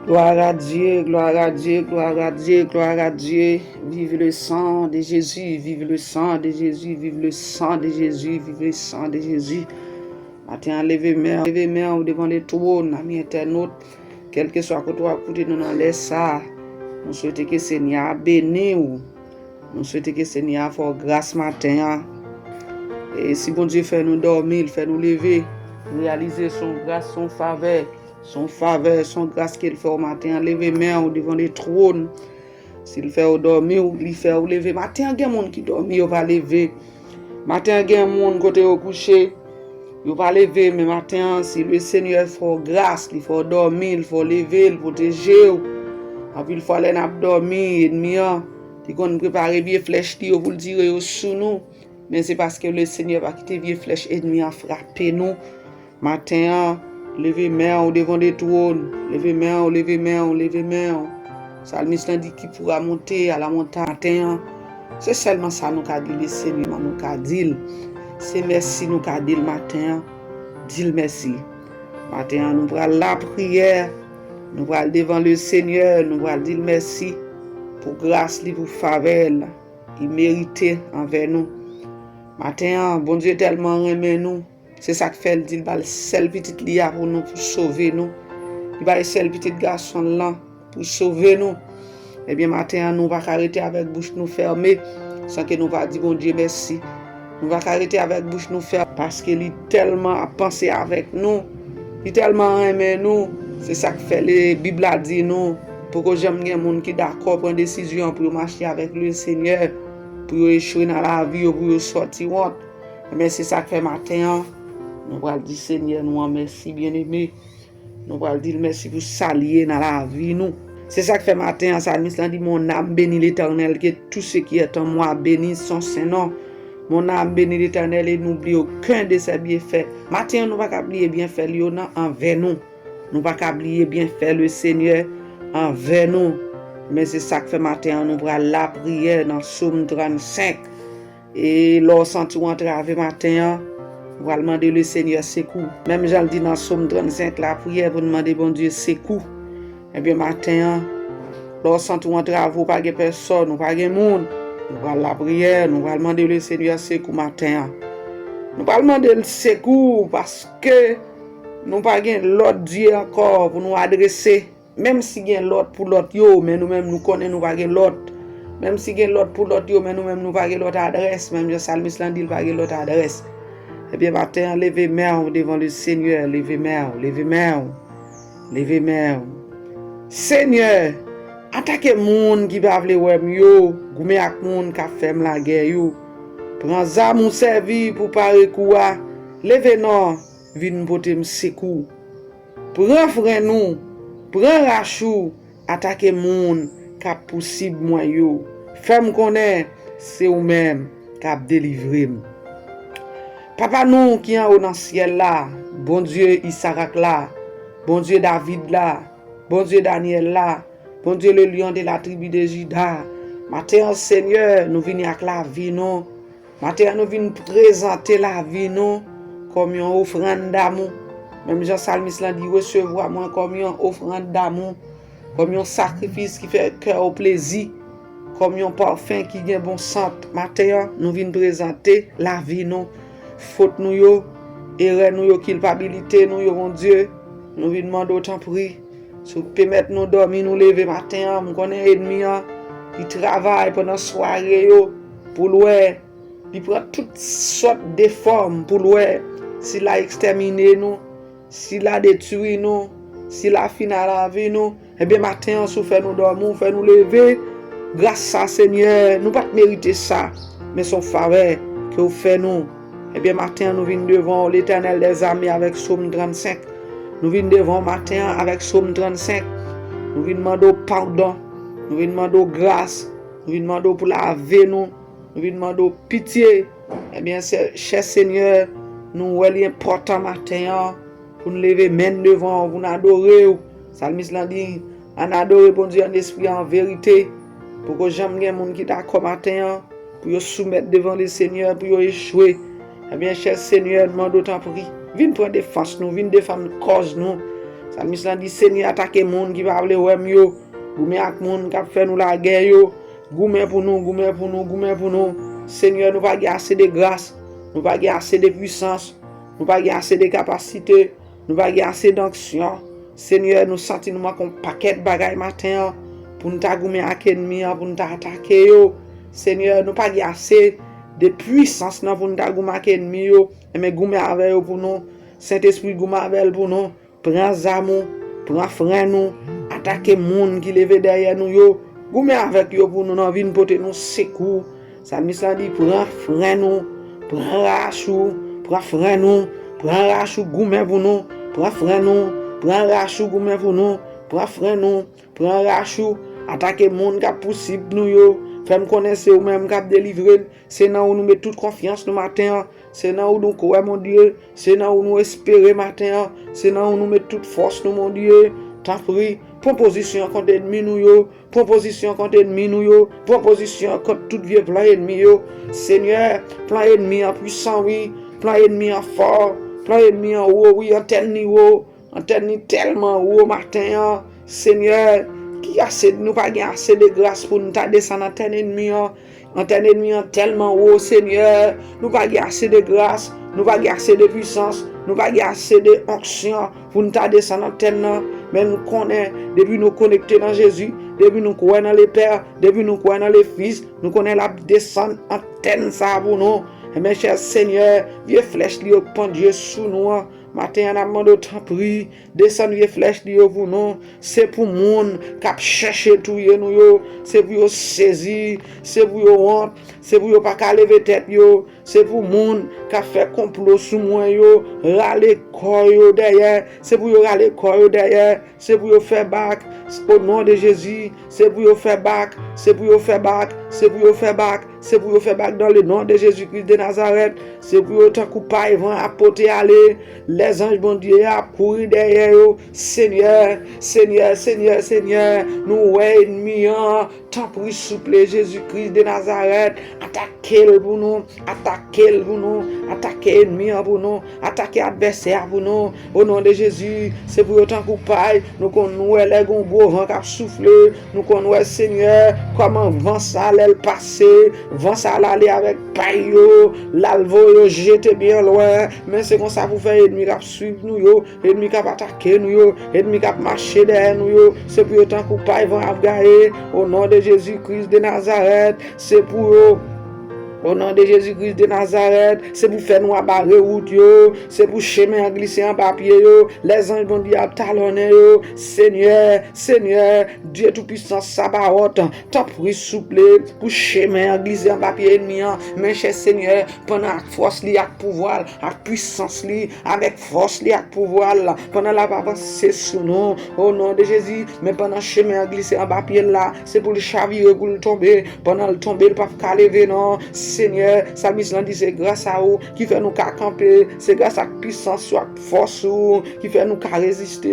Gloire à Dieu, gloire à Dieu, gloire à Dieu, gloire à Dieu. Vive le sang de Jésus, vive le sang de Jésus, vive le sang de Jésus, vive le sang de Jésus. Maten an, leve men, leve men ou devan letwòn, ami entènot, kèlkeswa kote w ap koute nou nan lè sa a. Nou swete ke Senyè a beni w. Nou swete ke Senyè a fè w gras maten an. E si Bondye fè nou dòmi, l fè nou leve, reyalize se yon gras, se yon favè, se yon favè, se yon gras ke l fè w maten an. Leve men w devan letwòn. Si l fè w dòmi, li fè w leve. Maten an, gen moun ki dòmi, yo pa leve. Maten an, gen moun kote yo kouche, yo pa leve. Men maten an, si le Senyè fè w gras, li fè w dòmi, li fè w leve, li pwoteje w. Anpil fwa, lè n ap dòmi, ènmi an, li konn prepare vye flèch li yo pou l tire yo sou nou. Men se paske le Senyè pa kite vye flèch ènmi an frape nou. Maten an, leve men w devan letwòn. Leve men w, leve men w, leve men w. Salmis lan di, qui pourra monter à la montagne? Maten an, se sèlman sa nou ka di le Senyè, nou ka di l. Se mèsi nou ka di l maten an. Di l mèsi. Maten an, nou pral lapriyè. Nou pral devan le Senyè. Nou pral di l mèsi pou gras li, pou favè l. Li merite anvè nou. Maten an, Bondye tèlman renmen nou. Se sa k fè l di l ba l sèl pitit li a pou nou, pou sove nou. Li bay sèl pitit gason l lan pou sove nou. Ebyen, maten an, nou pa ka rete avèk bouch nou fèmen san ke nou pa di Bondye mèsi. Nou pa ka rete avèk bouch nou fèmen paske li tèlman ap panse avèk nou. Li tèlman renmen nou. Se sa k fè le, Bib la di nou, Poko janm gen moun ki dakò pran desizyon pou yo mache avèk Lesenyè, pou yo echwe nan lavi yo, pou yo sòti wont. Ebyen, se sa k fè maten an, nou pral di Senyè nou an mèsi, byeneme. Nou pral di l mèsi pou sa l ye nan lavi nou. Se sa k fè maten an, salmis lan di, Mon âme bénit l'Éternel, que tout ce qui est en moi bénisse son saint nom. Mon âme bénit l'Éternel et n'oublie aucun de ses bienfaits. Maten an, nou pa ka bliye byenfè l yo nan anvè nou. Nou pa ka bliye byenfè Lesenyè anvè nou. Men se sa k fè maten an, nou pral lapriyè nan Sòm trannsenk. E lè w santi w antrave maten an, ou pral mande Lesenyè sekou. Menm jan l di nan Sòm trannsenk, lapriyè pou n mande Bondye sekou. Ebyen, maten an, lè w santi w antrave, ou pa gen pèsòn, ou pa gen moun, nou pral lapriyè, nou pral mande Lesenyè sekou maten an. Nou pral mande l sekou paske nou pa gen lòt dye ankò pou nou adrese. Menm si gen lòt pou lòt yo, men nou menm nou konnen nou pa gen lòt. Menm si gen lòt pou lòt yo, men nou menm nou pa gen lòt adrès. Menm jan salmis lan di l pa gen lòt adrès. Ebyen, maten an, leve men w devan Lesenyè, leve men w, leve men w, leve men w. Senyè, atake moun ki pa vle wè m yo, goumen ak moun k ap fè m lagè yo. Pran zam ou sèvi pou pare kou a, leve non, vin pote m sekou. Pran fren ou, pran rach ou, atake moun k ap pousib mwen yo. Fè m konnen se ou menm k ap delivre m. Papa nou ki anwo nan syèl la, Bondye Isarak la, Bondye David la, Bondye Danyèl la, Bondye le lion de la tribu de Juda, maten an, Senyè, nou vini ak lavi nou. Maten an, nou vin prezante lavi nou kòm yon ofrann damou. Menm jan salmis lan di, resevwa mwen kòm yon ofrann damou, kòm yon sakrifis ki fè kè w plezi, kòm yon pafen ki gen bon sant. Maten an, nou vin prezante lavi nou, fot nou yo, erè nou yo, kilpabilite nou yo, Bondye. Nou vin mande w tanpri, si w pèmèt nou dòmi, nou leve maten an, m konnen ènmi an, li travay pandan sware yo pou l wè, li pran tout sòt de fòm pou l wè si l a ekstèmine nou, si l a detwi nou, si l a fin a lavi nou. Ebyen, maten an, si w fè nou dòmi, w fè nou leve, gras sa, Senyè, nou pa t merite sa, men se yon favè ke w fè nou. Ebyen, maten an, nou vin devan w, Letènèl dèzame, avèk Sòm trannsenk. Nou vin devan w maten an avèk Sòm trannsenk. Nou vin mande w padon. Nou vin mande w gras. Nou vin mande w pou lave nou. Nou vin mande w pitye. Ebyen, chè, chè Senyè, nou wè li enpòtan maten an pou n leve men n devan w, pou n adore w. Salmis lan di, ann adore Bondye an espri, an verite. Poko janm gen moun ki dakò maten an pou yo soumèt devan Lesenyè, pou yo echwe. Ebyen, chè Senyè, n mande w tanpri, vin pran defans nou, vin defann kòz nou. Salmis lan di, Senyè, atake moun ki pa vle wè m yo, goumen ak moun k ap fè nou lagè yo. Goumen pou nou, goumen pou nou, goumen pou nou. Senyè, nou pa gen ase de gras, nou pa gen ase de pwisans, nou pa gen ase de kapasite, nou pa gen ase donksyon. Senyè, nou santi nou manke yon pakèt bagay maten an pou n ta goumen ak ènmi an, pou n ta atake yo. Senyè, nou pa gen ase de pwisans nan pou n ta goumen ak ènmi yo. Enben, goumen avè yo pou nou. Sentespri, goumen avè l pou nou. Pran zam ou, pran fren nou, atake moun ki leve dèyè nou yo, goumen avèk yo pou nou nan vin pote nou sekou. Salmis lan di, pran fren nou, pran rach ou, pran fren nou, pran rach ou, goumen pou nou, pran fren nou, pran rach ou, goumen pou nou, pran fren nou, pran rach ou, atake moun k ap pousib nou yo, fè m konnen se ou menm k ap delivre n, se nan ou nou met tout konfyans nou maten an. Se nan ou nou kwè, Bondye. Se nan ou nou espere maten an. Se nan ou nou met tout fòs nou, Bondye. Tanpri, pran pozisyon kont ènmi nou yo. Pran pozisyon kont ènmi nou yo. Pran pozisyon kont tout vye plan ènmi yo. Senyè, plan ènmi an pwisan, wi. Plan ènmi an fò. Plan ènmi an wo, wi. Antèn li wo. Antèn li tèlman wo maten an. Senyè, ki ase, nou pa gen ase de gras pou n ta desann antèn ènmi an. Antèn ènmi an tèlman wo, Senyè. Nou pa gen ase de gras, nou pa gen ase de pwisans, nou pa gen ase de onksyon pou n ta desann antèn nan. Men nou konnen, depi nou konekte nan Jezi, depi nou kwè nan Lepè, depi nou kwè nan Lefis, nou konnen l ap desann antèn sa a pou nou. Enben, chè Senyè, vye flèch li yo k pandye sou nou an, Maten an, n ap mande w, tanpri, desann vye flèch li yo pou nou. Se pou moun k ap chèche touye nou yo, se pou yo sezi, se pou yo wont, se pou yo pa ka leve tèt yo, se pou moun k ap fè konplo sou mwen yo rale kò yo dèyè, se pou yo rale kò yo dèyè, se pou yo fè bak, o non de Jezi, se pou yo fè bak, se pou yo fè bak, se pou yo fè bak, se pou yo fè bak dans le nom de Jésus-Christ de Nazareth, se pou yo tankou pay van ap pote ale, lèzanj Bondye ap kouri dèyè yo, Senyè, Senyè, Senyè, Senyè, nou wè ènmi an, tanpri souple Jezi Kris de Nazarèt, atake l pou nou, atake l pou nou, atake ènmi an pou nou, atake advèsè a pou nou, o non de Jezi, se pou yo tankou pay, nou konn nou wè lè gon gwo van k ap soufle, nou konn wè Senyè, kòman van sa lè l pase, van sa l ale avèk pay yo, l al voye yo jete byen lwen, men se konsa pou fè ènmi k ap swiv nou yo, ènmi k ap atake nou yo, ènmi k ap mache dèyè nou yo, se pou yo tankou pay van ap gaye, o non de Jezi Kris de Nazarèt, se pou yo, o non de Jezi Kris de Nazarèt, se pou fè nwa bare wout yo, se pou chemen an glise anba pye yo, lèzanj Bondye ap talonnen yo, Senyè, Senyè, Dye Toupisan Sabawòt, tanpri souple, pou chemen an glise anba pye ènmi an, men chè Senyè, pandan ak fòs li, ak pouvwa l, ak pwisans li, avèk fòs li, ak pouvwa l, pandan l ap avanse sou nou, o non de Jezi, men pandan chemen an glise anba pye l la, se pou l chavire, pou l tonbe, pandan l tonbe, l p ap ka leve non, Senyè, salmis lan di se gras a ou ki fè nou ka kanpe, se gras ak pwisans ou, ak fòs ou, ki fè nou ka reziste,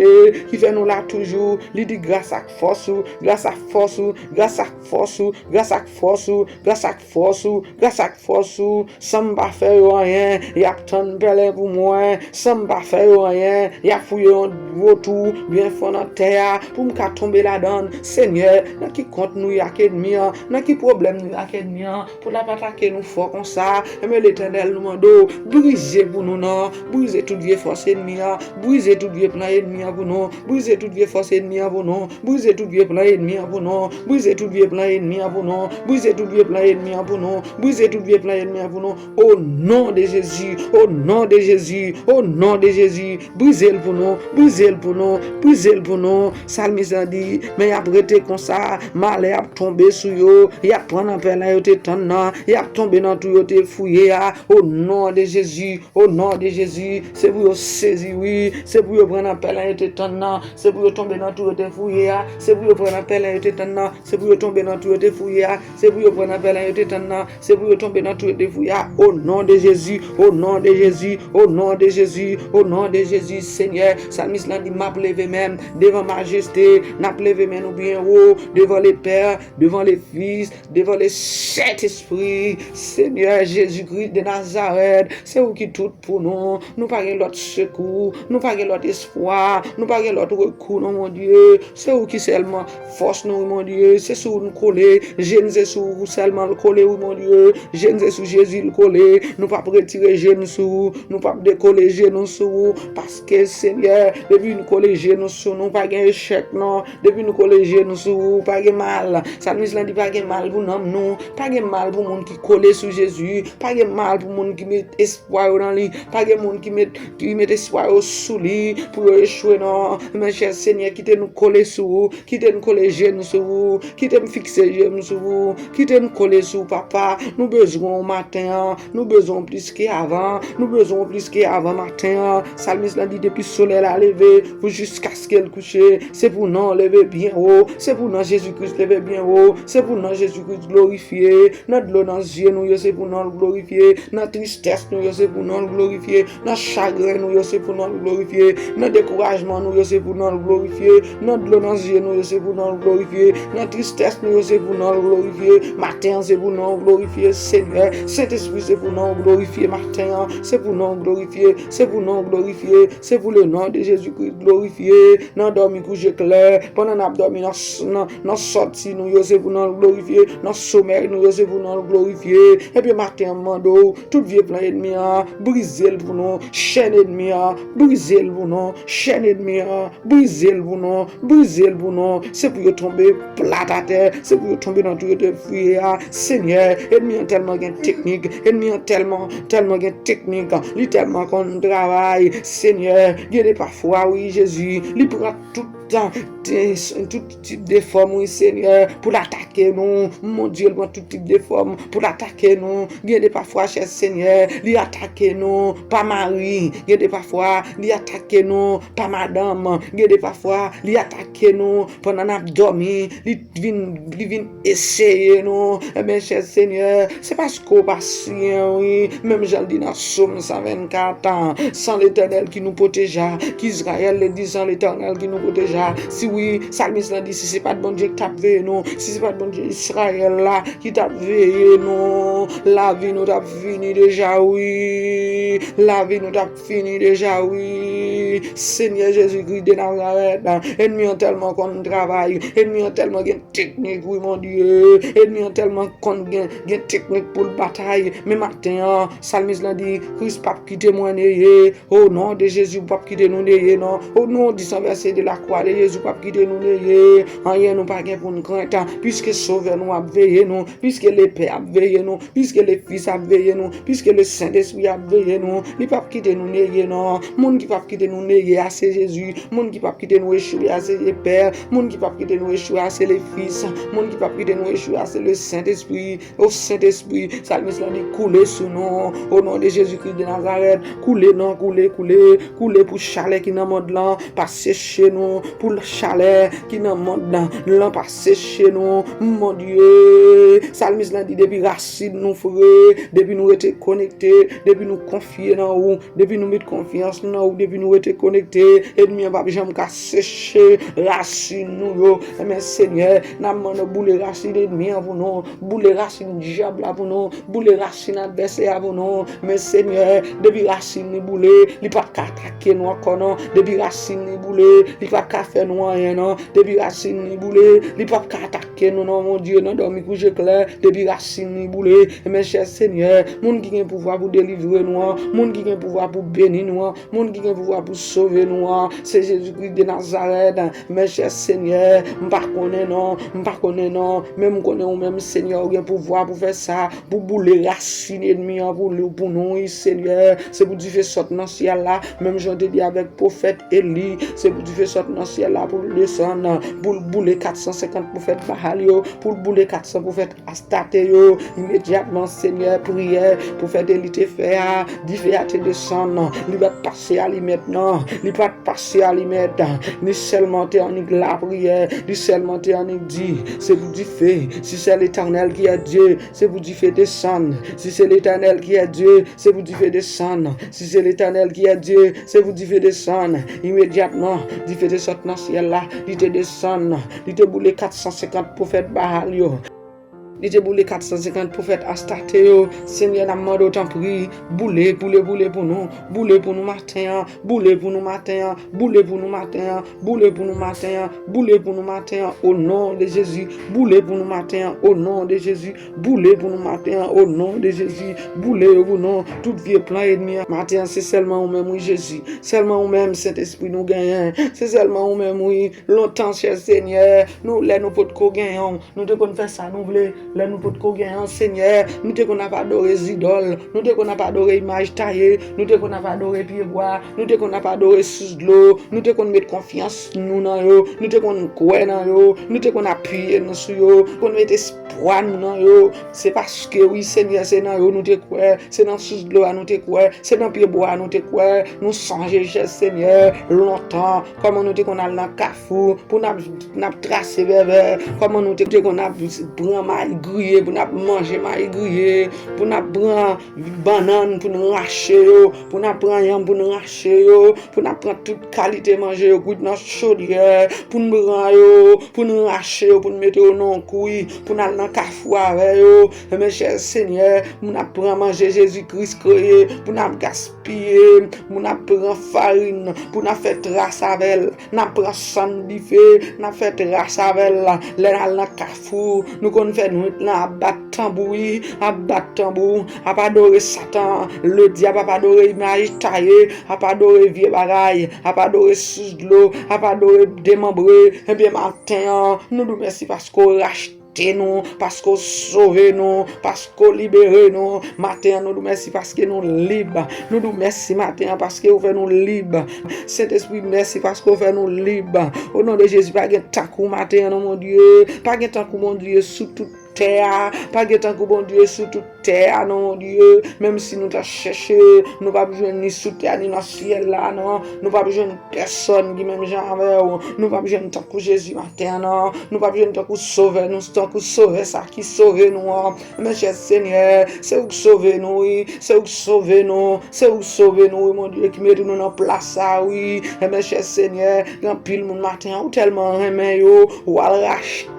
ki fè nou la toujou, li di gras ak fòs ou, gras ak fòs ou, gras ak fòs ou, gras ak fòs ou, gras ak fòs ou, gras ak fòs ou, san m pa fè yo anyen, y ap tann pèlen pou mwen, san m pa fè yo anyen, y ap fouye yon gwo twou byen fon nan tè a, pou m ka tonbe ladan l, Senyè, nan ki kont nou ye ak ènmi an, nan ki pwoblèm nou ye ak ènmi an, pou l ap atake nou fò konsa, enben Letènèl nou mande w, brize pou nou non, brize tout vye fòs ènmi an, brize tout vye plan ènmi an pou nou, brize tout vye fòs ènmi an pou nou, brize tout vye plan ènmi an pou nou, brize tout vye plan ènmi an pou nou, brize tout vye plan ènmi an pou nou, brize tout vye plan ènmi an pou nou, o non de Jezi, o non de Jezi, o non de Jezi, brize l pou nou, brize l pou nou, brize l pou nou, salmis lan di, men y ap rete konsa, malè ap tonbe sou yo, y ap pran nan pèlen yo te tann nan, y ap tonbe nan twou yo te fouye a, o non de Jezi, o non de Jezi, se pou yo sezi wi, se pou yo pran nan pèlen yo te tann nan, se pou yo tonbe nan twou yo te fouye a, se pou yo pran nan pèlen yo te tann nan, se pou yo tonbe nan twou yo te fouye a, se pou yo pran nan pèlen yo te tann nan, se pou yo tonbe nan twou yo te fouye a, o non de Jezi, o non de Jezi, o non de Jezi, o non de Jezi, Senyè, salmis lan di, m ap leve men m devan majeste, n ap leve men nou byen wo, devan Lepè, devan Lefis, devan Lesentespri, Senyè Jezi Kris de Nazarèt, se ou ki tout pou nou, nou pa gen lòt sekou, nou pa gen lòt espwa, nou pa gen lòt rekou non Bondye, se ou ki sèlman fòs nou wi Bondye, se sou ou nou kole, je n se sou ou sèlman l kole wi Bondye, je n se sou Jezi l kole, nou p ap retire je n sou ou, nou p ap dekole je nou sou ou, paske Senyè, depi nou kole je nou sou nou, pa gen echèk non, depi nou kole je nou sou ou, pa gen mal, salmis lan di pa gen mal pou nanm nou, pa gen mal pou moun ki kole sou Jezi, pa gen mal pou moun ki met espwa yo nan li, pa gen moun ki met, ki met espwa yo sou li pou yo echwe non, men chè Senyè, kite nou kole sou ou, kite n kole je n sou ou, kite m fikse je m sou ou, kite n kole sou ou papa, nou bezwen w maten an, nou bezwen w plis ke avan, nou bezwen w plis ke avan maten an, salmis lan di depi solèy la leve pou jiskaske l kouche, se pou non w leve byen wo, se pou non Jezi Kris leve byen wo, se pou non Jezi Kris glorifye, nan dlo nan zye nou yo se pou non l glorifye, nan tristès nou yo se pou non l glorifye, nan chagren nou yo se pou non l glorifye, nan dekourajman nou yo se pou non l glorifye, nan dlo nan zye nou yo se pou non l glorifye, nan tristès nou yo se pou non l glorifye, maten an se pou non w glorifye, Senyè, Sentespri se pou non w glorifye, maten an se pou non w glorifye, se pou non w glorifye, se pou le non de Jezi Kris glorifye, nan dòmi kouje klè, pandan n ap dòmi nan, nan, nan sòti nou yo se pou non l glorifye, nan somèy nou yo se pou non l glorifye. Ebyen, maten an, m mande w, tout vye plan ènmi an, brize l pou nou. Chèn ènmi an, brize l pou nou. Chèn ènmi an, brize l pou nou. Brize l pou nou. Se pou yo tonbe plat atè. Se pou yo tonbe nan tou yo te fouye a. Senyè, ènmi an tèlman gen teknik. Ènmi an tèlman, tèlman gen teknik. Li tèlman konn travay. Senyè, gen de pafwa, wi, Jezi, li pran tout, tout tip de fòm, wi, Senyè, pou l atake nou. Mon Dye, li pran tout tip de fòm pou l atake nou. Gen de pafwa, chè Senyè, li atake nou pa mari. Gen de pafwa, li atake nou pa madanm. Gen de pafwa, li atake nou pandan n ap dòmi. Li vin, li vin eseye nou. Ebyen, chè Senyè, se paske w pasyan, wi. Menm jan l di nan Sòm san vennkat, sans l'Éternel qui nous protégea, qu'Israël le dit, sans l'Éternel qui nous protégea. Si wi, salmis lan di, si se pa t Bondye ki t ap veye nou, si se pa t Bondye Izrayèl la ki t ap veye nou, lavi nou t ap fini deja, wi. Lavi nou t ap fini deja, wi. Senyè Jezikri de Nazarèt, ènmi an tèlman konn travay, ènmi an tèlman gen teknik, wi, mon Dye. Ènmi an tèlman konn gen, gen teknik pou l batay. Men maten an, salmis lan di, Kris p ap kite mwen neye. O non de Jezi, ou p ap kite nou neye, non. O non di san vèse de la kwa de Jezi, ou p ap kite nou neye. Anyen nou pa gen pou n krent, piske Sovè nou ap veye nou, piske Lepè ap veye nou, piske Lefis ap veye nou, piske Lesentespri ap veye nou. Li p ap kite nou neye, non. Moun ki p ap kite nou neye a, se Jezi. Moun ki p ap kite nou echwe a, se Lepè. Moun ki p ap kite nou echwe a, se Lefis. Moun ki p ap kite nou echwe a, se Lesentespri. O Sentespri, salmis lan di, koule sou nou. O non de Jezikri de Nazarèt, koule non, koule, koule, koule pou chalè ki nan mond lan pa seche nou, pou chalè ki nan mond lan pa seche nou. Mon Dye, salmis lan di, depi rasin nou fre, depi nou rete konekte, depi nou konfye nan ou, depi nou met konfyans nou nan ou, depi nou rete konekte, ènmi an p ap janm ka seche rasin nou yo. Ebyen, Senyè, n ap mande w boule rasin ènmi an pou nou, boule rasin dyab la pou nou, boule rasin advèsè a pou nou. Men, Senyè, depi rasin li boule, li p ap ka atake nou ankò, non. Depi rasin li boule, li p ap ka fè nou anyen, non. Depi rasin li boule, li p ap ka atake nou, non, mon Dye, nan dòmi kouje klè. Depi rasin li boule, men chè Senyè, moun ki gen pouvwa pou delivre nou an, moun ki gen pouvwa pou beni nou an, moun ki gen pouvwa pou sove nou an, se Jezikri de Nazarèt. Men chè Senyè, m pa konnen non, m pa konnen non, men m konnen ou menm, Senyè, ou gen pouvwa pou fè sa, pou boule rasin ènmi an pou, pou nou, wi, Senyè. Se pou dife sot nan syèl la, menm jan w te di avèk pwofèt Eli, se pou dife sot nan syèl la pou l desann, pou l boule kat san senkant pwofèt Baal yo, pou l boule kat san pwofèt Astarte yo. Imedyatman, Senyè, priyè pwofèt Eli te fè a, dife a te desann. Li pa t pase alimèt, non. Li pa t pase alimèt. Li sèlman te annik lapriyè. Li sèlman te annik di, se pou dife. Si c'est l'Éternel qui est Dieu, se pou dife desann. Si c'est l'Éternel qui est Dieu, se pou dife desann. Si c'est l'Éternel qui est Dieu, se pou dife desann. Imedyatman, dife te sot nan syèl la, li te desann. Li te boule kat san senkant pwofèt Baal yo. Li te boule kat san senkant pwofèt Astarte yo. Senyè, n ap mande w, tanpri, boule, boule, boule pou nou. Boule pou nou maten an. Boule pou nou maten an. Boule pou nou maten an. Boule pou nou maten an. Boule pou nou maten an. O non de Jezi. Boule pou nou maten an. O non de Jezi. Boule pou nou maten an. O non de Jezi. Boule yo pou nou. Tout vye plan ènmi an. Maten an, se sèlman ou menm, wi, Jezi. Sèlman ou menm, Sentespri, nou genyen. Se sèlman ou menm, wi. Lontan, chè Senyè, nou, lè nou potko genyen w, nou te konn fè sa nou vle. Lè nou potko genyen w, Senyè, nou te konn ap adore zidòl. Nou te konn ap adore imaj taye. Nou te konn ap adore pyebwa. Nou te konn ap adore sous dlo. Nou te konn met konfyans nou nan yo. Nou te konn kwè nan yo. Nou te konn apiye nou sou yo. Konn met espwa nou nan yo. Se paske, wi, Senyè, se nan yo nou te kwè. Se nan sous dlo a nou te kwè. Se nan pyebwa a nou te kwè. Nou sonje, chè Senyè, lontan, kòman nou te konn al nan kafou pou n ap, n ap trase vèvè, kòman nou te, te konn ap pran mayi griye, pou n ap manje mayi griye, pou n ap pran bannann pou n rache yo, pou n ap pran yanm pou n rache yo, pou n ap pran tout kalite manje yo kwit nan chodyè, pou n pran yo, pou n rache yo, pou n mete yo nan yon kwi, pou n al nan kafou avè yo. Men chè Senyè, moun ap pran manje Jezi Kris kreye, pou n ap gaspiye, moun ap pran farin, pou n ap fè tras avè l, n ap pran sann dife, n ap fè tras avè l. Lè n al nan kafou, nou konn fè nwit, Nan ap bat tanbou, wi, ap bat tanbou, ap adore Satan, ledyab, ap adore imaj taye, ap adore vye bagay, ap adore sous dlo, ap adore demanbre. Ebyen, maten an, nou di w mèsi paske w rachte nou, paske w sove nou, paske w libere nou. Maten an, nou di w mèsi paske nou lib. Nou di w mèsi maten an paske w fè nou lib. Sentespri, mèsi paske w fè nou lib. O non de Jezi, pa gen tankou w maten an, non, Bondye. Pa gen tankou w, Bondye, sou tout tè a. Pa gen tankou w, Bondye, sou tout tè a, non, Bondye. Menm si nou ta chèche, nou p ap jwenn ni sou tè a, ni nan syèl la, non. Nou p ap jwenn pèsonn ki menm jan avè w. Nou p ap jwenn tankou Jezi maten an, non. Nou p ap jwenn tankou Sovè nou, tankou Sovè sa ki sove nou an. Men chè Senyè, se ou k sove nou, wi. Se ou k sove nou. Se ou k sove nou, wi, Bondye, ki mete nou nan plas sa, wi. Men chè Senyè, gen anpil moun maten an, ou tèlman renmen yo, ou al rache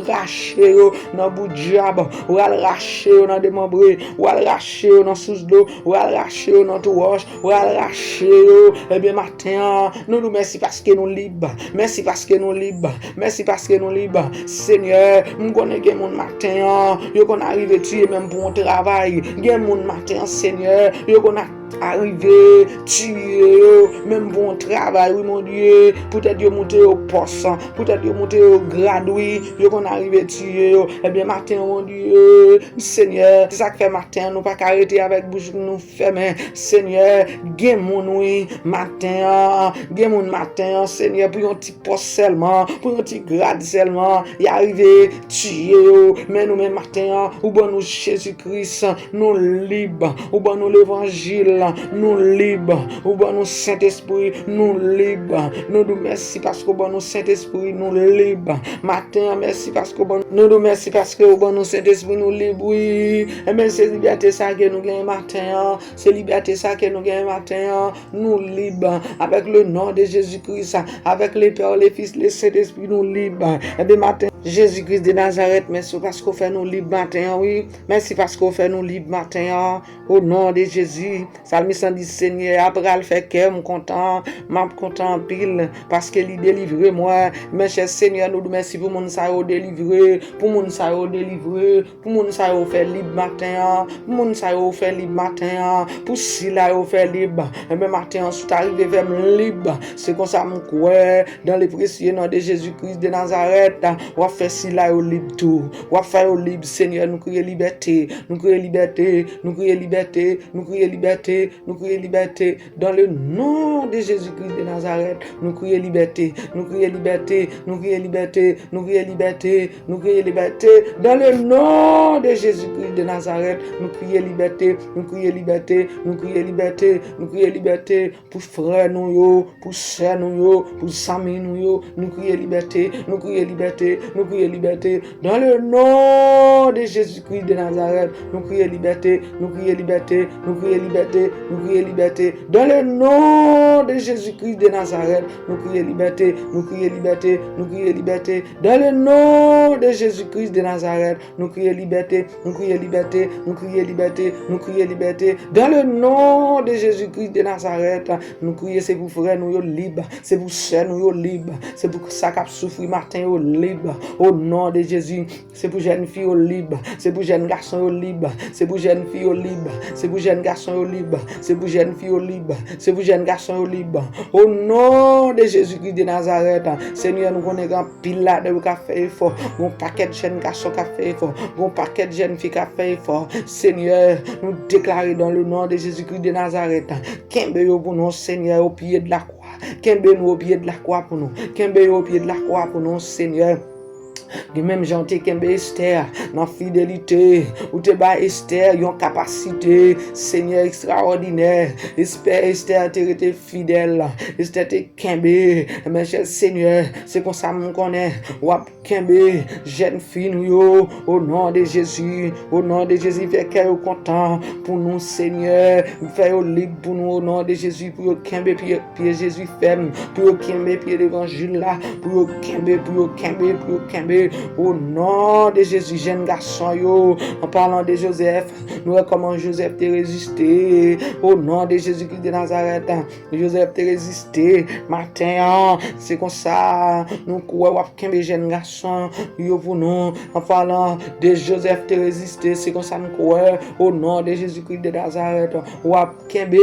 rache yo nan bout dyab, ou al rache yo nan demanbre, ou al rache yo nan sous dlo, ou al rache yo nan twou wòch, ou al rache yo. Ebyen, maten an, nou di w mèsi paske nou lib. Mèsi paske nou lib. Mèsi paske nou lib. Senyè, m konnen gen moun maten an, yo konn arive tiye menm pou yon travay. Gen moun maten an, Senyè, yo konn a- arive tiye yo, menm pou yon travay, wi, Bondye, poutèt yo moute yo pòs, poutèt yo moute yo grad, wi, yo konn arive tiye yo. Ebyen, maten an, Bondye, Senyè, se sa k fè maten an, nou pa ka rete avèk bouch nou fèmen. Senyè, gen moun, wi, maten an, gen moun maten an, Senyè, pou yon ti pòs sèlman, pou yon ti grad sèlman, y arive tiye yo. Men nou menm maten an, ou ban nou Jezi Kris, nou lib. Ou ban nou levanjil, nou lib. Ou ban nou Sentespri, nou lib. Nou di w mèsi paske ou ban nou Sentespri, nou lib. Maten an, mèsi paske ou ban nou, nou di w mèsi paske ou ban nou Sentespri, nou lib, wi. Ebyen, se libète sa ke nou genyen maten an. Se libète sa ke nou genyen maten an. Nou lib. Avec le nom de Jésus-Christ, avec le Père, le Fils, le Saint-Esprit, nou lib. Ebyen, maten, Jezi Kris de Nazarèt, mèsi paske ou fè nou lib maten an, wi. Mèsi paske ou fè nou lib maten an. O non de Jezi, salmis lan di, Senyè a pral fè kè m kontan, m ap kontan anpil, paske li delivre mwen. Men chè Senyè, nou di w mèsi pou moun sa yo delivre, pou moun sa yo delivre, pou moun sa yo fè lib maten an, pou moun sa yo fè lib maten an, pou sila yo fè lib. Ebyen, maten an, si w ta rive fè m lib, se konsa m kwè, dans le précieux nom de Jésus-Christ de Nazareth, w ap fè sila yo lib tou. W ap fè yo lib, Senyè, nou kriye libète, nou kriye libète, nou kriye libète, nou kriye libète, nou kriye libète, dans le nom de Jésus-Christ de Nazareth, nou kriye libète, nou kriye libète, nou kriye libète, nou kriye libète, nou kriye libète, dans le nom de Jésus-Christ de Nazareth, nou kriye libète, nou kriye libète, nou kriye libète, nou kriye libète, pou frè nou yo, pou sè nou yo, pou zanmi nou yo, nou kriye libète, nou kriye libète, nou kriye libète, dans le nom de Jésus-Christ de Nazareth, nou kriye libète, nou kriye libète, nou kriye libète, nou kriye libète, dans le nom de Jésus-Christ de Nazareth, nou kriye libète, nou kriye libète, nou kriye libète, dans le nom de Jésus-Christ de Nazareth, nou kriye libète, nou kriye libète, nou kriye libète, nou kriye libète, dans le nom de Jésus-Christ de Nazareth, nou kriye se pou frè nou yo lib, se pou sè nou yo lib, se pou sa k ap soufri maten yo lib, o non de Jezi. Se pou jèn fi yo lib. Se pou jèn gason yo lib. Se pou jèn fi yo lib. Se pou jèn gason yo lib. Se pou jèn fi yo lib. Se pou jèn gason yo lib. O non de Jezi Kris de Nazarèt, Senyè, nou konnen gen anpil ladan yo k ap fè efò. Gen yon pakèt jèn gason k ap fè efò. Gen yon pakèt jèn fi k ap fè efò. Senyè, nou deklare dans le nom de Jésus-Christ de Nazareth, kenbe yo pou nou, Senyè, o pye de la kwa. Kenbe nou o pye de la kwa pou nou. Kenbe yo o pye de la kwa pou nou, Senyè. Gen menm jan w te kenbe Estè nan fidelite, ou te bay Estè yon kapasite, Senyè, ekstrawòdinè. Estè, Estè te rete fidèl. Estè te kenbe. Men chè Senyè, se konsa m konnen w ap kenbe jèn fi nou yo, o non de Jezi, o non de Jezi, fè kè yo kontan pou nou, Senyè, fè yo lib pou nou, o non de Jezi, pou yo kenbe pye, pye Jezi fèm, pou yo kenbe pye levanjil la, pou yo kenbe, pou yo kenbe, pou yo kenbe, O non de Jezi, jèn gason yo, an palan de Jozèf, nou wè kòman Jozèf te reziste. O non de Jezi Kris de Nazarèt, Jozèf te reziste. Maten an, se konsa, nou kwè w ap kenbe jèn gason yo pou nou. An palan de Jozèf te reziste, se konsa n kwè. O non de Jezi Kris de Nazarèt, w ap kenbe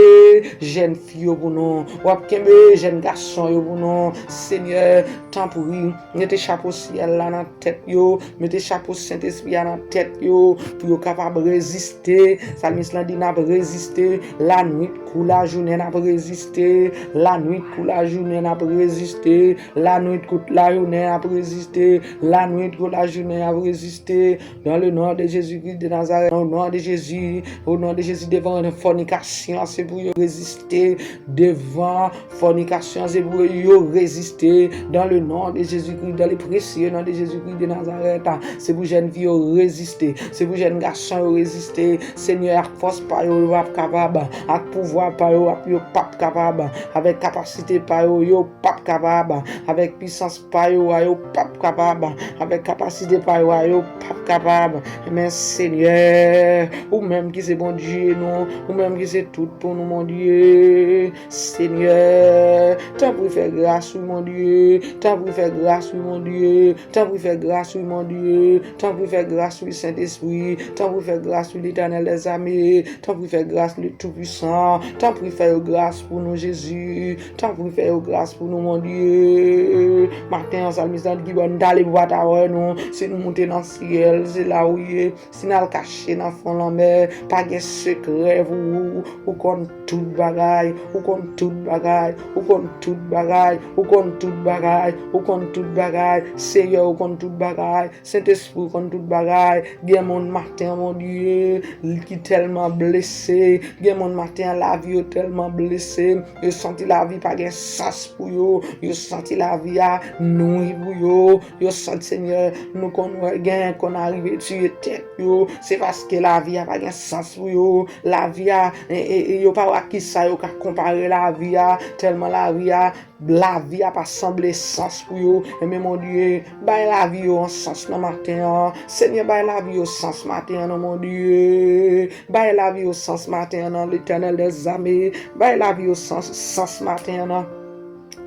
jèn fi yo pou nou. W ap kenbe jèn gason yo pou nou. Senyè, tanpri, mete chapo syèl la nan tèt yo, mete chapo Sentespri a nan tèt yo, pou yo kapab reziste. Salmis lan di, n ap reziste, lannuit kou lajounen n ap reziste, lannuit kou lajounen n ap reziste, lannuit kou lajounen n ap reziste, lannuit kou lajounen n ap reziste. Dans le nom de Jésus-Christ de Nazareth, dans le nom de Jésus, au nom de Jésus, devan fònikasyon, se pou yo reziste, devan fònikasyon, se pou yo reziste. Dans le nom de Jésus-Christ, dans le précieux nom de Jésus-Christ de Nazareth, se pou jèn fi yo reziste, se pou jèn gason yo reziste. Senyè, ak fòs pa yo, yo p ap kapab, ak pouvwa pa yo, yo p ap kapab, avèk kapasite pa yo, yo p ap kapab, avèk pisans pa yo a, yo p ap kapab, avèk kapasite pa yo a, yo p ap kapab. Men Senyè, ou menm ki se Bondye nou, ou menm ki se tout pou nou, Bondye. Senyè, tanpri fè gras, wi, Bondye. Tanpri fè gras, wi, Bondye. Tanpri fè gras, wi, Bondye. Tanpri fè gras, wi, Sentespri. Tanpri fè gras, wi, Letènèl dèzame. Tanpri fè gras, le Toupwisan. Tanpri fè yo gras pou nou, Jezi. Tanpri fè yo gras pou nou, Bondye. Maten an, salmis lan di, ki bò n t ale pou pa ta wè nou? Si nou moute nan syèl, se la ou ye. Si n al kache nan fon lanmè, pa gen sekrè pou ou. Ou konn tout bagay, ou konn tout bagay, ou konn tout bagay, ou konn tout bagay, ou konn tout bagay. Senyè, ou konn tout bagay. Sentespri, ou konn tout bagay. Gen moun maten an, Bondye, ki tèlman blese. Gen moun maten an, lavi yo tèlman blese. Yo santi lavi pa gen sans pou yo. Yo santi lavi a nwi pou yo. Yo santi, Senyè, nou konn wè, gen konn arive tiye tèt yo. Se paske lavi a pa gen sans pou yo. Lavi a, e, e, e, yo pa wè ak kisa yo ka konpare lavi a. Tèlman lavi a, lavi a pa sanble sans pou yo. Enben, Bondye, bay lavi yo yon sans nan maten an. Senyè, bay lavi yo sans maten an, non, Bondye. Bay lavi yo sans maten an, non, Letènèl dèzame. Bay lavi yo sans, sans maten an, non.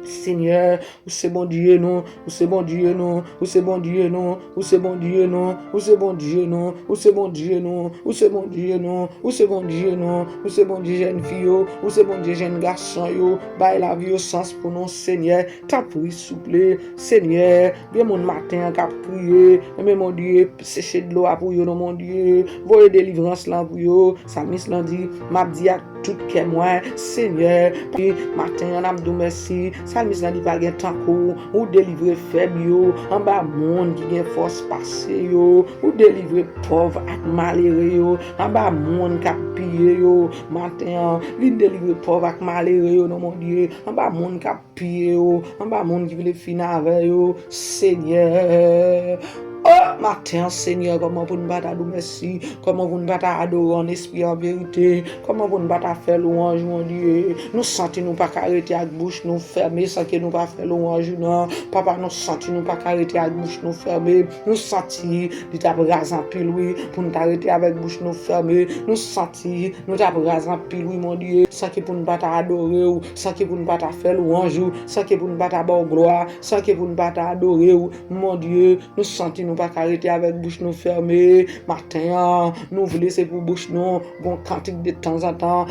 Senyè, ou se Bondye nou, ou se Bondye nou, ou se Bondye nou, ou se Bondye nou, ou se Bondye nou, ou se Bondye nou, ou se Bondye nou, ou se Bondye nou, ou se Bondye jèn fi yo, ou se Bondye jèn gason yo, bay lavi yo sans pou nou, Senyè, tanpri, souple, Senyè, gen moun maten an k ap kriye, enben, Bondye, seche dlo a pou yo, non, Bondye, voye delivrans lan pou yo, salmis lan di, m ap di ak tout kè mwen, Senyè, pi maten an n ap di w mèsi. Salmis lan di pa gen tankou w, ou delivre fèb yo, anba moun ki gen fòs pase yo, ou delivre pòv ak malere yo, anba moun k ap piye yo. Maten an, vin delivre pòv ak malere yo, non, Bondye, anba moun k ap piye yo, anba moun ki vle fin avè yo, Senyè. O, maten an, Senyè, kòman pou n pa ta di w mèsi? Kòman pou n pa ta adore w an espri, an verite? Kòman pou n pa ta fè lwanj, Bondye? Nou santi nou pa ka rete ak bouch nou fèmen san ke nou pa fè lwanj ou nan. Papa, nou santi nou pa ka rete ak bouch nou fèmen. Nou santi li t ap raz anpil, wi, pou n ta rete avèk bouch nou fèmen. Nou santi nou t ap raz anpil, wi, Bondye, san ke pou n pa ta adore w, san ke pou n pa ta fè lwanj ou, san ke pou n pa ta ba w glwa, san ke pou n pa ta adore w, Bondye. Nou santi nou pa ka rete avèk bouch nou fèmen. Maten an, nou vle se pou bouch nou gon kantik de tanzantan,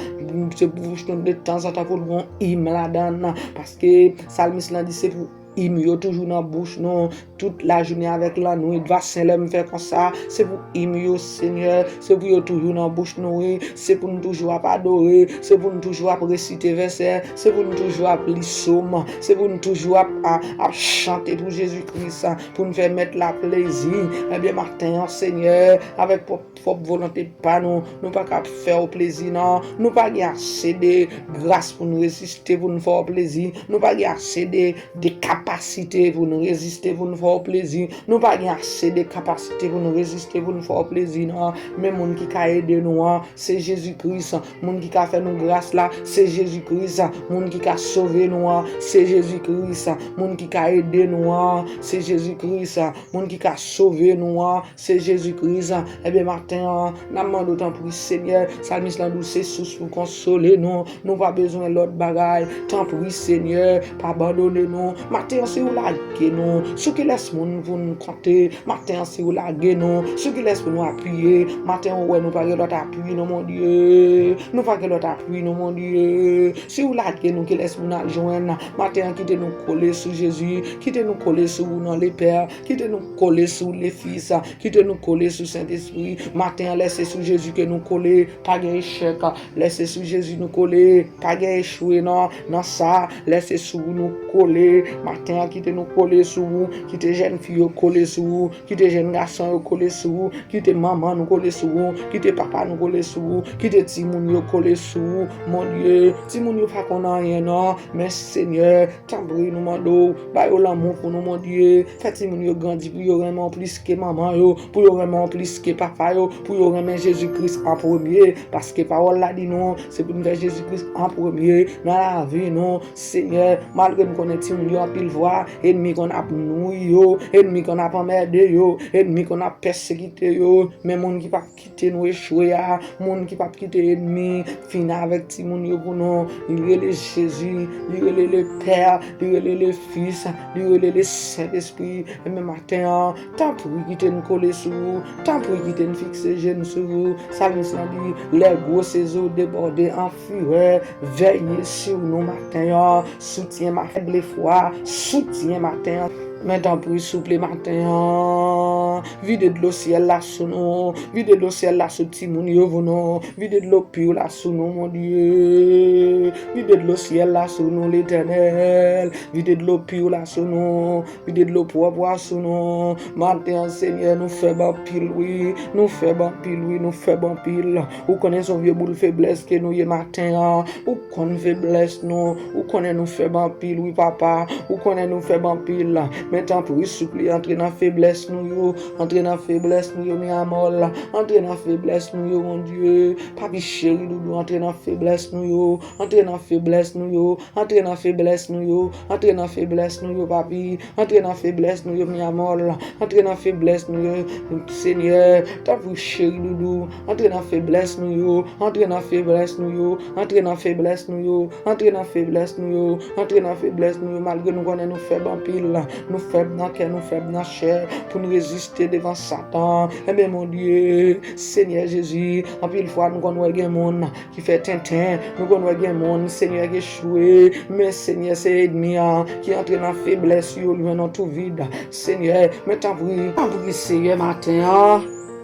se pou bouch nou de tanzantan pou l gon im ladan l. Paske salmis lan di se pou im yo toujou nan bouch nou, tout lajounen avèk lannwit. Vasen lè m fè konsa, se pou im yo, Senyè, se pou yo toujou nan bouch nou, wi. Se pou n toujou ap adore, se pou n toujou ap resite vèsè, se pou n toujou ap li sòm, se pou n toujou ap, a, ap chante pou Jezi Kris, pou n fè Mèt la plezi. Ebyen, maten an, Senyè, avèk pwòp pwòp volonte pa nou, nou pa ka fè w plezi, non. Nou pa gen ase de gras pou n reziste pou n fè w plezi. Nou pa gen ase de, de kap kapasite pou nou reziste, pou nou fè w plezi. Nou pa gen ase de kapasite pou nou reziste, pou nou fè w plezi, non. Men moun ki ka ede nou an, se Jezi Kris. Moun ki ka fè nou gras la, se Jezi Kris. Moun ki ka sove nou an, se Jezi Kris. Moun ki ka ede nou an, se Jezi Kris. Moun ki ka sove nou an, se Jezi Kris. Ebyen, maten an, n ap mande w, tanpri, Senyè, salmis lan di w se sous pou konsole nou. Nou pa bezwen lòt bagay. Tanpri, Senyè, pa abandone nou. Maten an, si w lage nou, sou kilès moun pou n konte? Maten an, si w lage nou, sou kilès pou nou apiye? Maten an, ou wè nou pa gen lòt apui, non, Bondye. Nou pa gen lòt apui, non, Bondye. Si w lage nou, kilès pou n al jwenn? Maten an, kite nou kole sou Jezi, kite nou kole sou ou, non, Lepè, kite nou kole sou Lefis, kite nou kole sou Sentespri. Maten an, lè se sou Jezi ke nou kole, pa gen echèk. Lè se sou Jezi nou kole, pa gen echwe, non. Nan sa, lè se sou ou nou kole. Maten an, kite nou kole sou ou, kite jèn fi yo kole sou ou, kite jèn gason yo kole sou ou, kite manman nou kole sou ou, kite papa nou kole sou ou, kite timoun yo kole sou ou. Bondye, timoun yo pa konn anyen, non. Men, Senyè, tanpri, nou mande w, ba yo lanmou pou nou, Bondye. Fè timoun yo grandi pou yo renmen w plis ke manman yo, pou yo renmen w plis ke papa yo, pou yo renmen Jezi Kris an premye. Paske pawòl la di nou, se pou n fè Jezi Kris an premye nan lavi nou. Senyè, malgre m konnen timoun yo anpil fwa, ènmi konn ap nwi yo, ènmi konn ap anmède yo, ènmi konn ap pèsekite yo, men moun ki p ap kite nou echwe a, moun ki p ap kite ènmi fin avèk timoun yo pou nou, li rele Jezi, li rele Lepè, li rele Lefis, li rele Lesentespri. Ebyen, maten an, tanpri, kite n kole sou ou, tanpri, kite n fikse je n sou ou. Salmis lan di, lè gwo sezo debòde an firè, veye sou nou maten an, soutyen m a fèb lefwa, soutyen maten an. Men tanpri, souple, maten an, vide dlo syèl la sou nou, vide dlo syèl la sou timoun yo pou nou, vide dlo pi w la sou nou, Bondye, vide dlo syèl la sou nou, Letènèl, vide dlo pi w la sou nou, vide dlo pwòp w la sou nou. Maten an, Senyè, nou fèb anpil, wi, nou fèb anpil, wi, nou fèb anpil. Ou konnen se yon vye boul feblès ke nou ye maten an. Ou konn feblès nou. Ou konnen nou fèb anpil, wi, papa. Ou konnen nou fèb anpil. Men tanpri, souple, antre nan feblès nou yo. Antre nan feblès nou yo, mi amor. Antre nan feblès nou yo, Bondye. Papi cheri, doudou, antre nan feblès nou yo. Antre nan feblès nou yo. Antre nan feblès nou yo. Antre nan feblès nou yo, papi. Antre nan feblès nou yo, mi amor. Antre nan feblès nou yo, Senyè. Tanpri, cheri, doudou. Antre nan feblès nou yo. Antre nan feblès nou yo. Antre nan feblès nou yo. Antre nan feblès nou yo. Antre nan feblès nou yo. Malgre nou konnen nou fèb anpil, nou fèb nan kè, nou fèb nan chè, pou n reziste devan Satan. Ebyen, Bondye, Senyè Jezi, anpil fwa nou konn wè gen moun ki fè tenten, nou konn wè gen moun, Senyè, ki echwe. Men, Senyè, se ènmi an ki antre nan feblès yo, li jwenn yon twou vid. Senyè, men tanpri, tanpri, Senyè, maten an,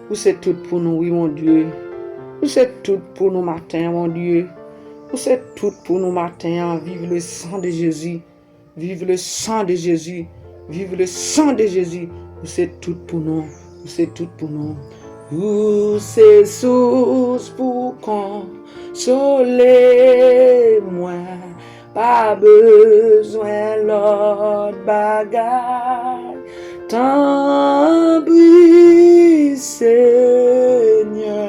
ou se tout pou nou, wi, Bondye. Ou se tout pou nou maten an, Bondye. Ou se tout pou nou maten an. Vive le sang de Jésus. Vive le sang de Jésus. Vive le sang de Jésus. Ou se tout pou nou. Ou se tout pou nou. Ou se sous pou konsole mwen. Pa bezwen lòt bagay. Tanpri, Senyè,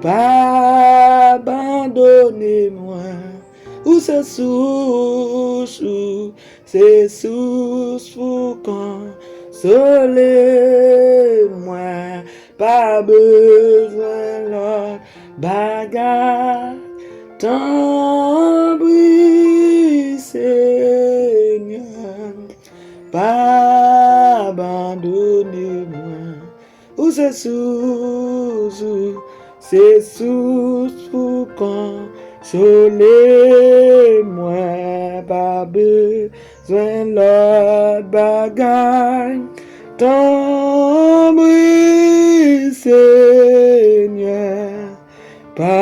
pa abandone mwen. Ou se sous, ou se sous pou konsole mwen. Pa bezwen lòt bagay. Tanpri, Senyè, pa abandone mwen. Ou se sous, ou se sous pou konsole mwen. Pa bezwen lòt bagay. Tanpri, Senyè, pa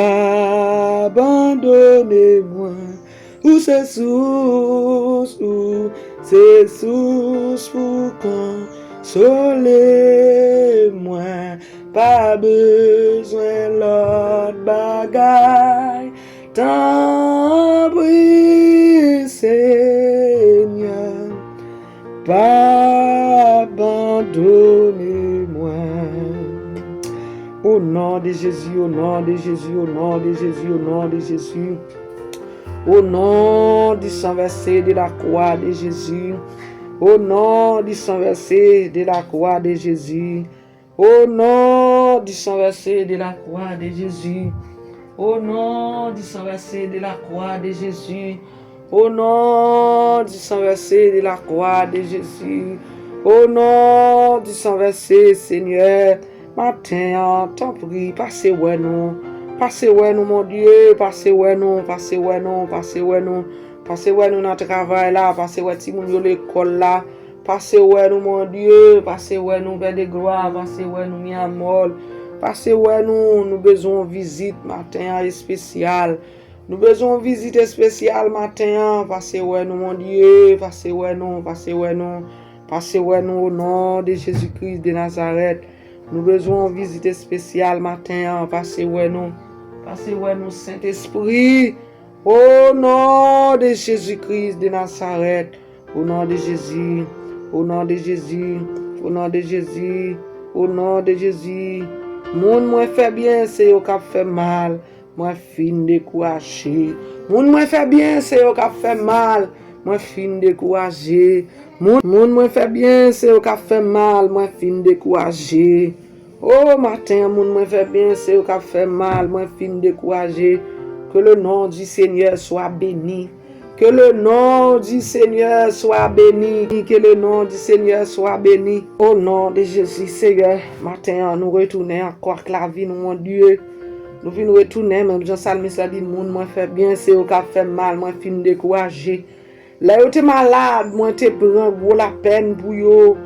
abandone mwen. Ou se sous, ou se sous pou konsole mwen. Pa bezwen lòt bagay. Tanpri, Senyè, Au nom de Jésus, au nom de Jésus, au nom de Jésus, au nom de Jésus. Au nom du sang versé de la croix de Jésus. Au nom du sang versé de la croix de Jésus. Au nom du sang versé de la croix de Jésus. Au nom du sang versé de la croix de Jésus. Au nom du sang versé de la croix de Jésus. Au nom du sang versé, Seigneur. Maten an, tanpri, pase wè nou. Pase wè nou, mon Dieu. Pase wè nou, pase wè nou, pase wè nou. Pase wè nou nan travay la, pase wè timoun yo lekòl la. Pase wè nou, mon Dieu. Pase wè nou, Pè de glwa. Pase wè nou, mi amor. Pase wè nou, nou bezwen yon vizit maten an espesyal. Nou bezwen yon vizit espesyal maten an. Pase wè nou, mon Dieu. Pase wè nou, pase wè nou. Pase wè nou, o non de Jezi Kris de Nazarèt. Nou bezwen yon vizit espesyal maten an. Pase wè nou. Pase wè nou, Sentespri. O non de Jezi Kris de Nazarèt. O non de Jezi. O non de Jezi. O non de Jezi. O non de Jezi. Moun mwen fè byen, se yo k ap fè m mal. Mwen fin dekouraje. Moun mwen fè byen, se yo k ap fè m mal. Mwen fin dekouraje. Moun, moun mwen fè byen, se yo k ap fè m mal. Mwen fin dekouraje. O maten an, moun mwen fè byen, se yo k ap fè m mal. Mwen fin dekouraje. Que le nom du Seigneur soit béni. Que le nom du Seigneur soit béni. Que le nom du Seigneur soit béni. O non de Jezi, Seyè, maten an, nou retounen ankò ak lavi nou, mon Dieu. Nou vin retounen, menm jan salmis la di, moun mwen fè byen, se yo k ap fè m mal, mwen fin dekouraje. Lè yo te malad, mwen te pran gwo lapèn pou yo.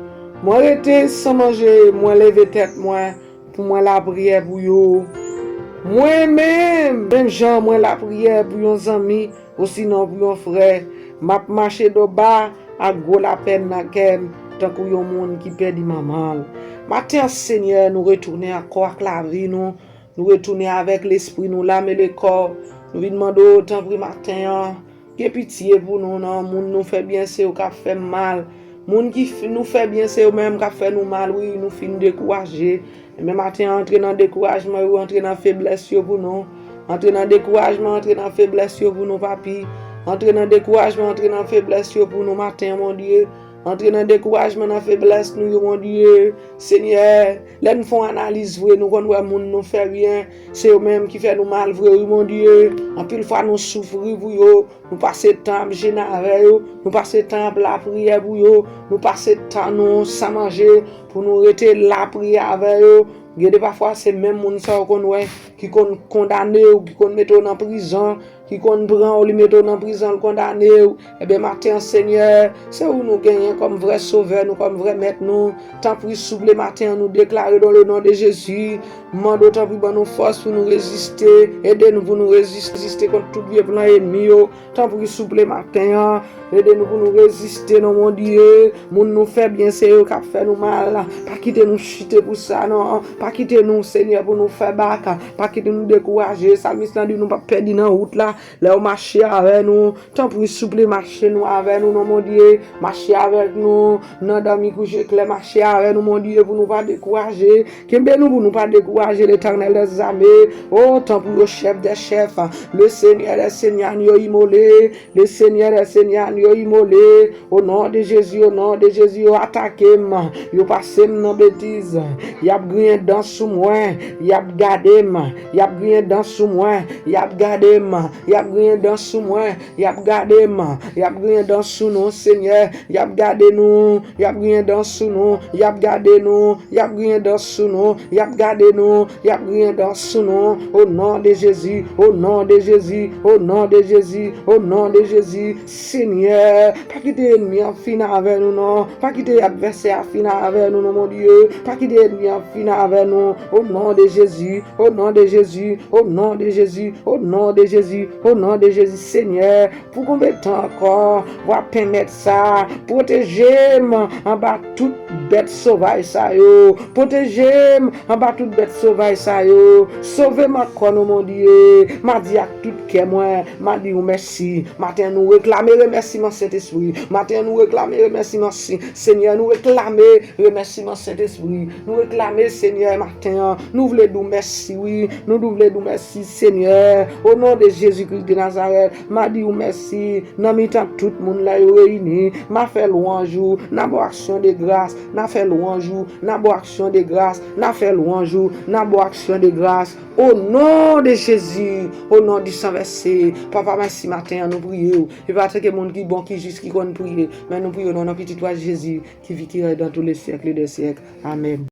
Mwen rete san manje, mwen leve tèt mwen pou mwen lapriyè pou yo. Mwen menm, menm jan mwen lapriyè pou yon zanmi, osinon pou yon frè, m ap mache do ba ak gwo lapèn nan kè m, tankou yon moun ki pèdi manman l. Maten an, Senyè, nou retounen ankò ak lavi nou. Nou retounen avèk lespri nou, lam e le kò. Nou vin mande w, tanpri, maten an, gen pitye pou nou, non. Moun nou fè byen, se yo k ap fè m mal. Moun ki f-, nou fè byen, se yo menm k ap fè nou mal, wi, nou fin dekouraje. Ebyen, maten an, antre nan dekourajman yo, antre nan feblès yo pou nou. Antre nan dekourajman, antre nan feblès yo pou nou, papi. Antre nan dekourajman, antre nan feblès yo pou nou, maten an, Bondye. Antre nan dekourajman, nan feblès nou yo, Bondye. Senyè, lè n fè yon analiz vre, nou konn wè moun nou fè byen, se yo menm ki fè nou mal vre, wi, Bondye. Anpil fwa, nou soufri pou yo, nou pase tan ap jene avè yo, nou pase tan ap lapriyè pou yo, nou pase tan nou san manje pou nou rete lapriyè avè yo. Gen de pafwa, se menm moun sa yo konn wè ki konn kondane w, ki konn mete w nan prizon, ki konn pran w, li mete w nan prizon, l kondane w. Ebyen, maten an, Senyè, se ou nou genyen kòm vrè Sovè nou, kòm vrè Mèt nou. Tanpri, souple, maten an, nou deklare dans le nom de Jésus. M mande w, tanpri, ban nou fòs pou nou reziste. Ede nou pou nou reziste kont tout vye plan ènmi yo. Tanpri, souple, maten an, ede nou pou nou reziste, non, Bondye. Moun nou fè byen, se yo k ap fè nou mal. Pa kite nou chite pou sa, non. Pa kite nou, Senyè, pou nou fè bak. Pa kite nou dekouraje. Salmis lan di nou p ap pèdi nan wout la. Lè w mache avè nou, tanpri, souple, mache nou avè nou, non, Bondye. Mache avèk nou nan dòmi kouche klè. Mache avè nou, Bondye, pou nou pa dekouraje. Kenbe nou pou nou pa dekouraje, Letènèl dèzame. O, tanpri, o Chèf dè chèf, le Senyè dè senyè, agno imole. Le Senyè dè senyè, agno imole. O non de Jezi, o non de Jezi, yo atake m, yo pase m nan betiz. Y ap griyen dan sou mwen, y ap gade m. Y ap griyen dan sou mwen, y ap gade m. Y ap griyen dan sou mwen, y ap gade m. Y ap griyen dan sou nou, Senyè. Y ap gade nou, y ap griyen dan sou nou, y ap gade nou, y ap griyen dan sou nou, y ap gade nou, y ap griyen dan sou nou. O non de Jezi, o non de Jezi, o non de Jezi, o non de Jezi. Senyè, pa kite ènmi an fin avè nou, non. Pa kite advèsè a fin avè nou, non, Bondye. Pa kite ènmi an fin avè nou. O non de Jezi, o non de Jezi, o non de Jezi, o non de Jezi, o non de Jezi, Senyè. Pou konbyen tan ankò w ap pèmèt sa? Pwoteje m anba tout bèt sovaj sa yo. Pwoteje m anba tout bèt Sovaj sa yo, sove m ankò non Bondye. M a di ak tout kè mwen, m a di ou mèsi. Maten an nou reklame remèsiman Sentespri. Maten an nou reklame remèsiman Si- Senyè, nou reklame remèsiman Sentespri. Nou reklame Senyè maten an. Nou vle di w mèsi wi. Nou nou vle di w mèsi Senyè. O non de Jezi Kris de Nazarèt, m a di w mèsi. Nan mitan tout moun la yo reyini, m a fè lwanj ou, n a ba w aksyon de gras, n a fè lwanj ou, n a ba w aksyon de gras, n a fè lwanj ou, n a ba w aksyon de gras. O non de Jezi, o non di san vèse, Papa mèsi maten an nou priye w. E pa tanke moun ki bon, ki jis, ki konn priye, men nou priye w nan non Pitit ou a Jezi, ki vi, ki rèy dans tous les siècles des siècles. Amèn.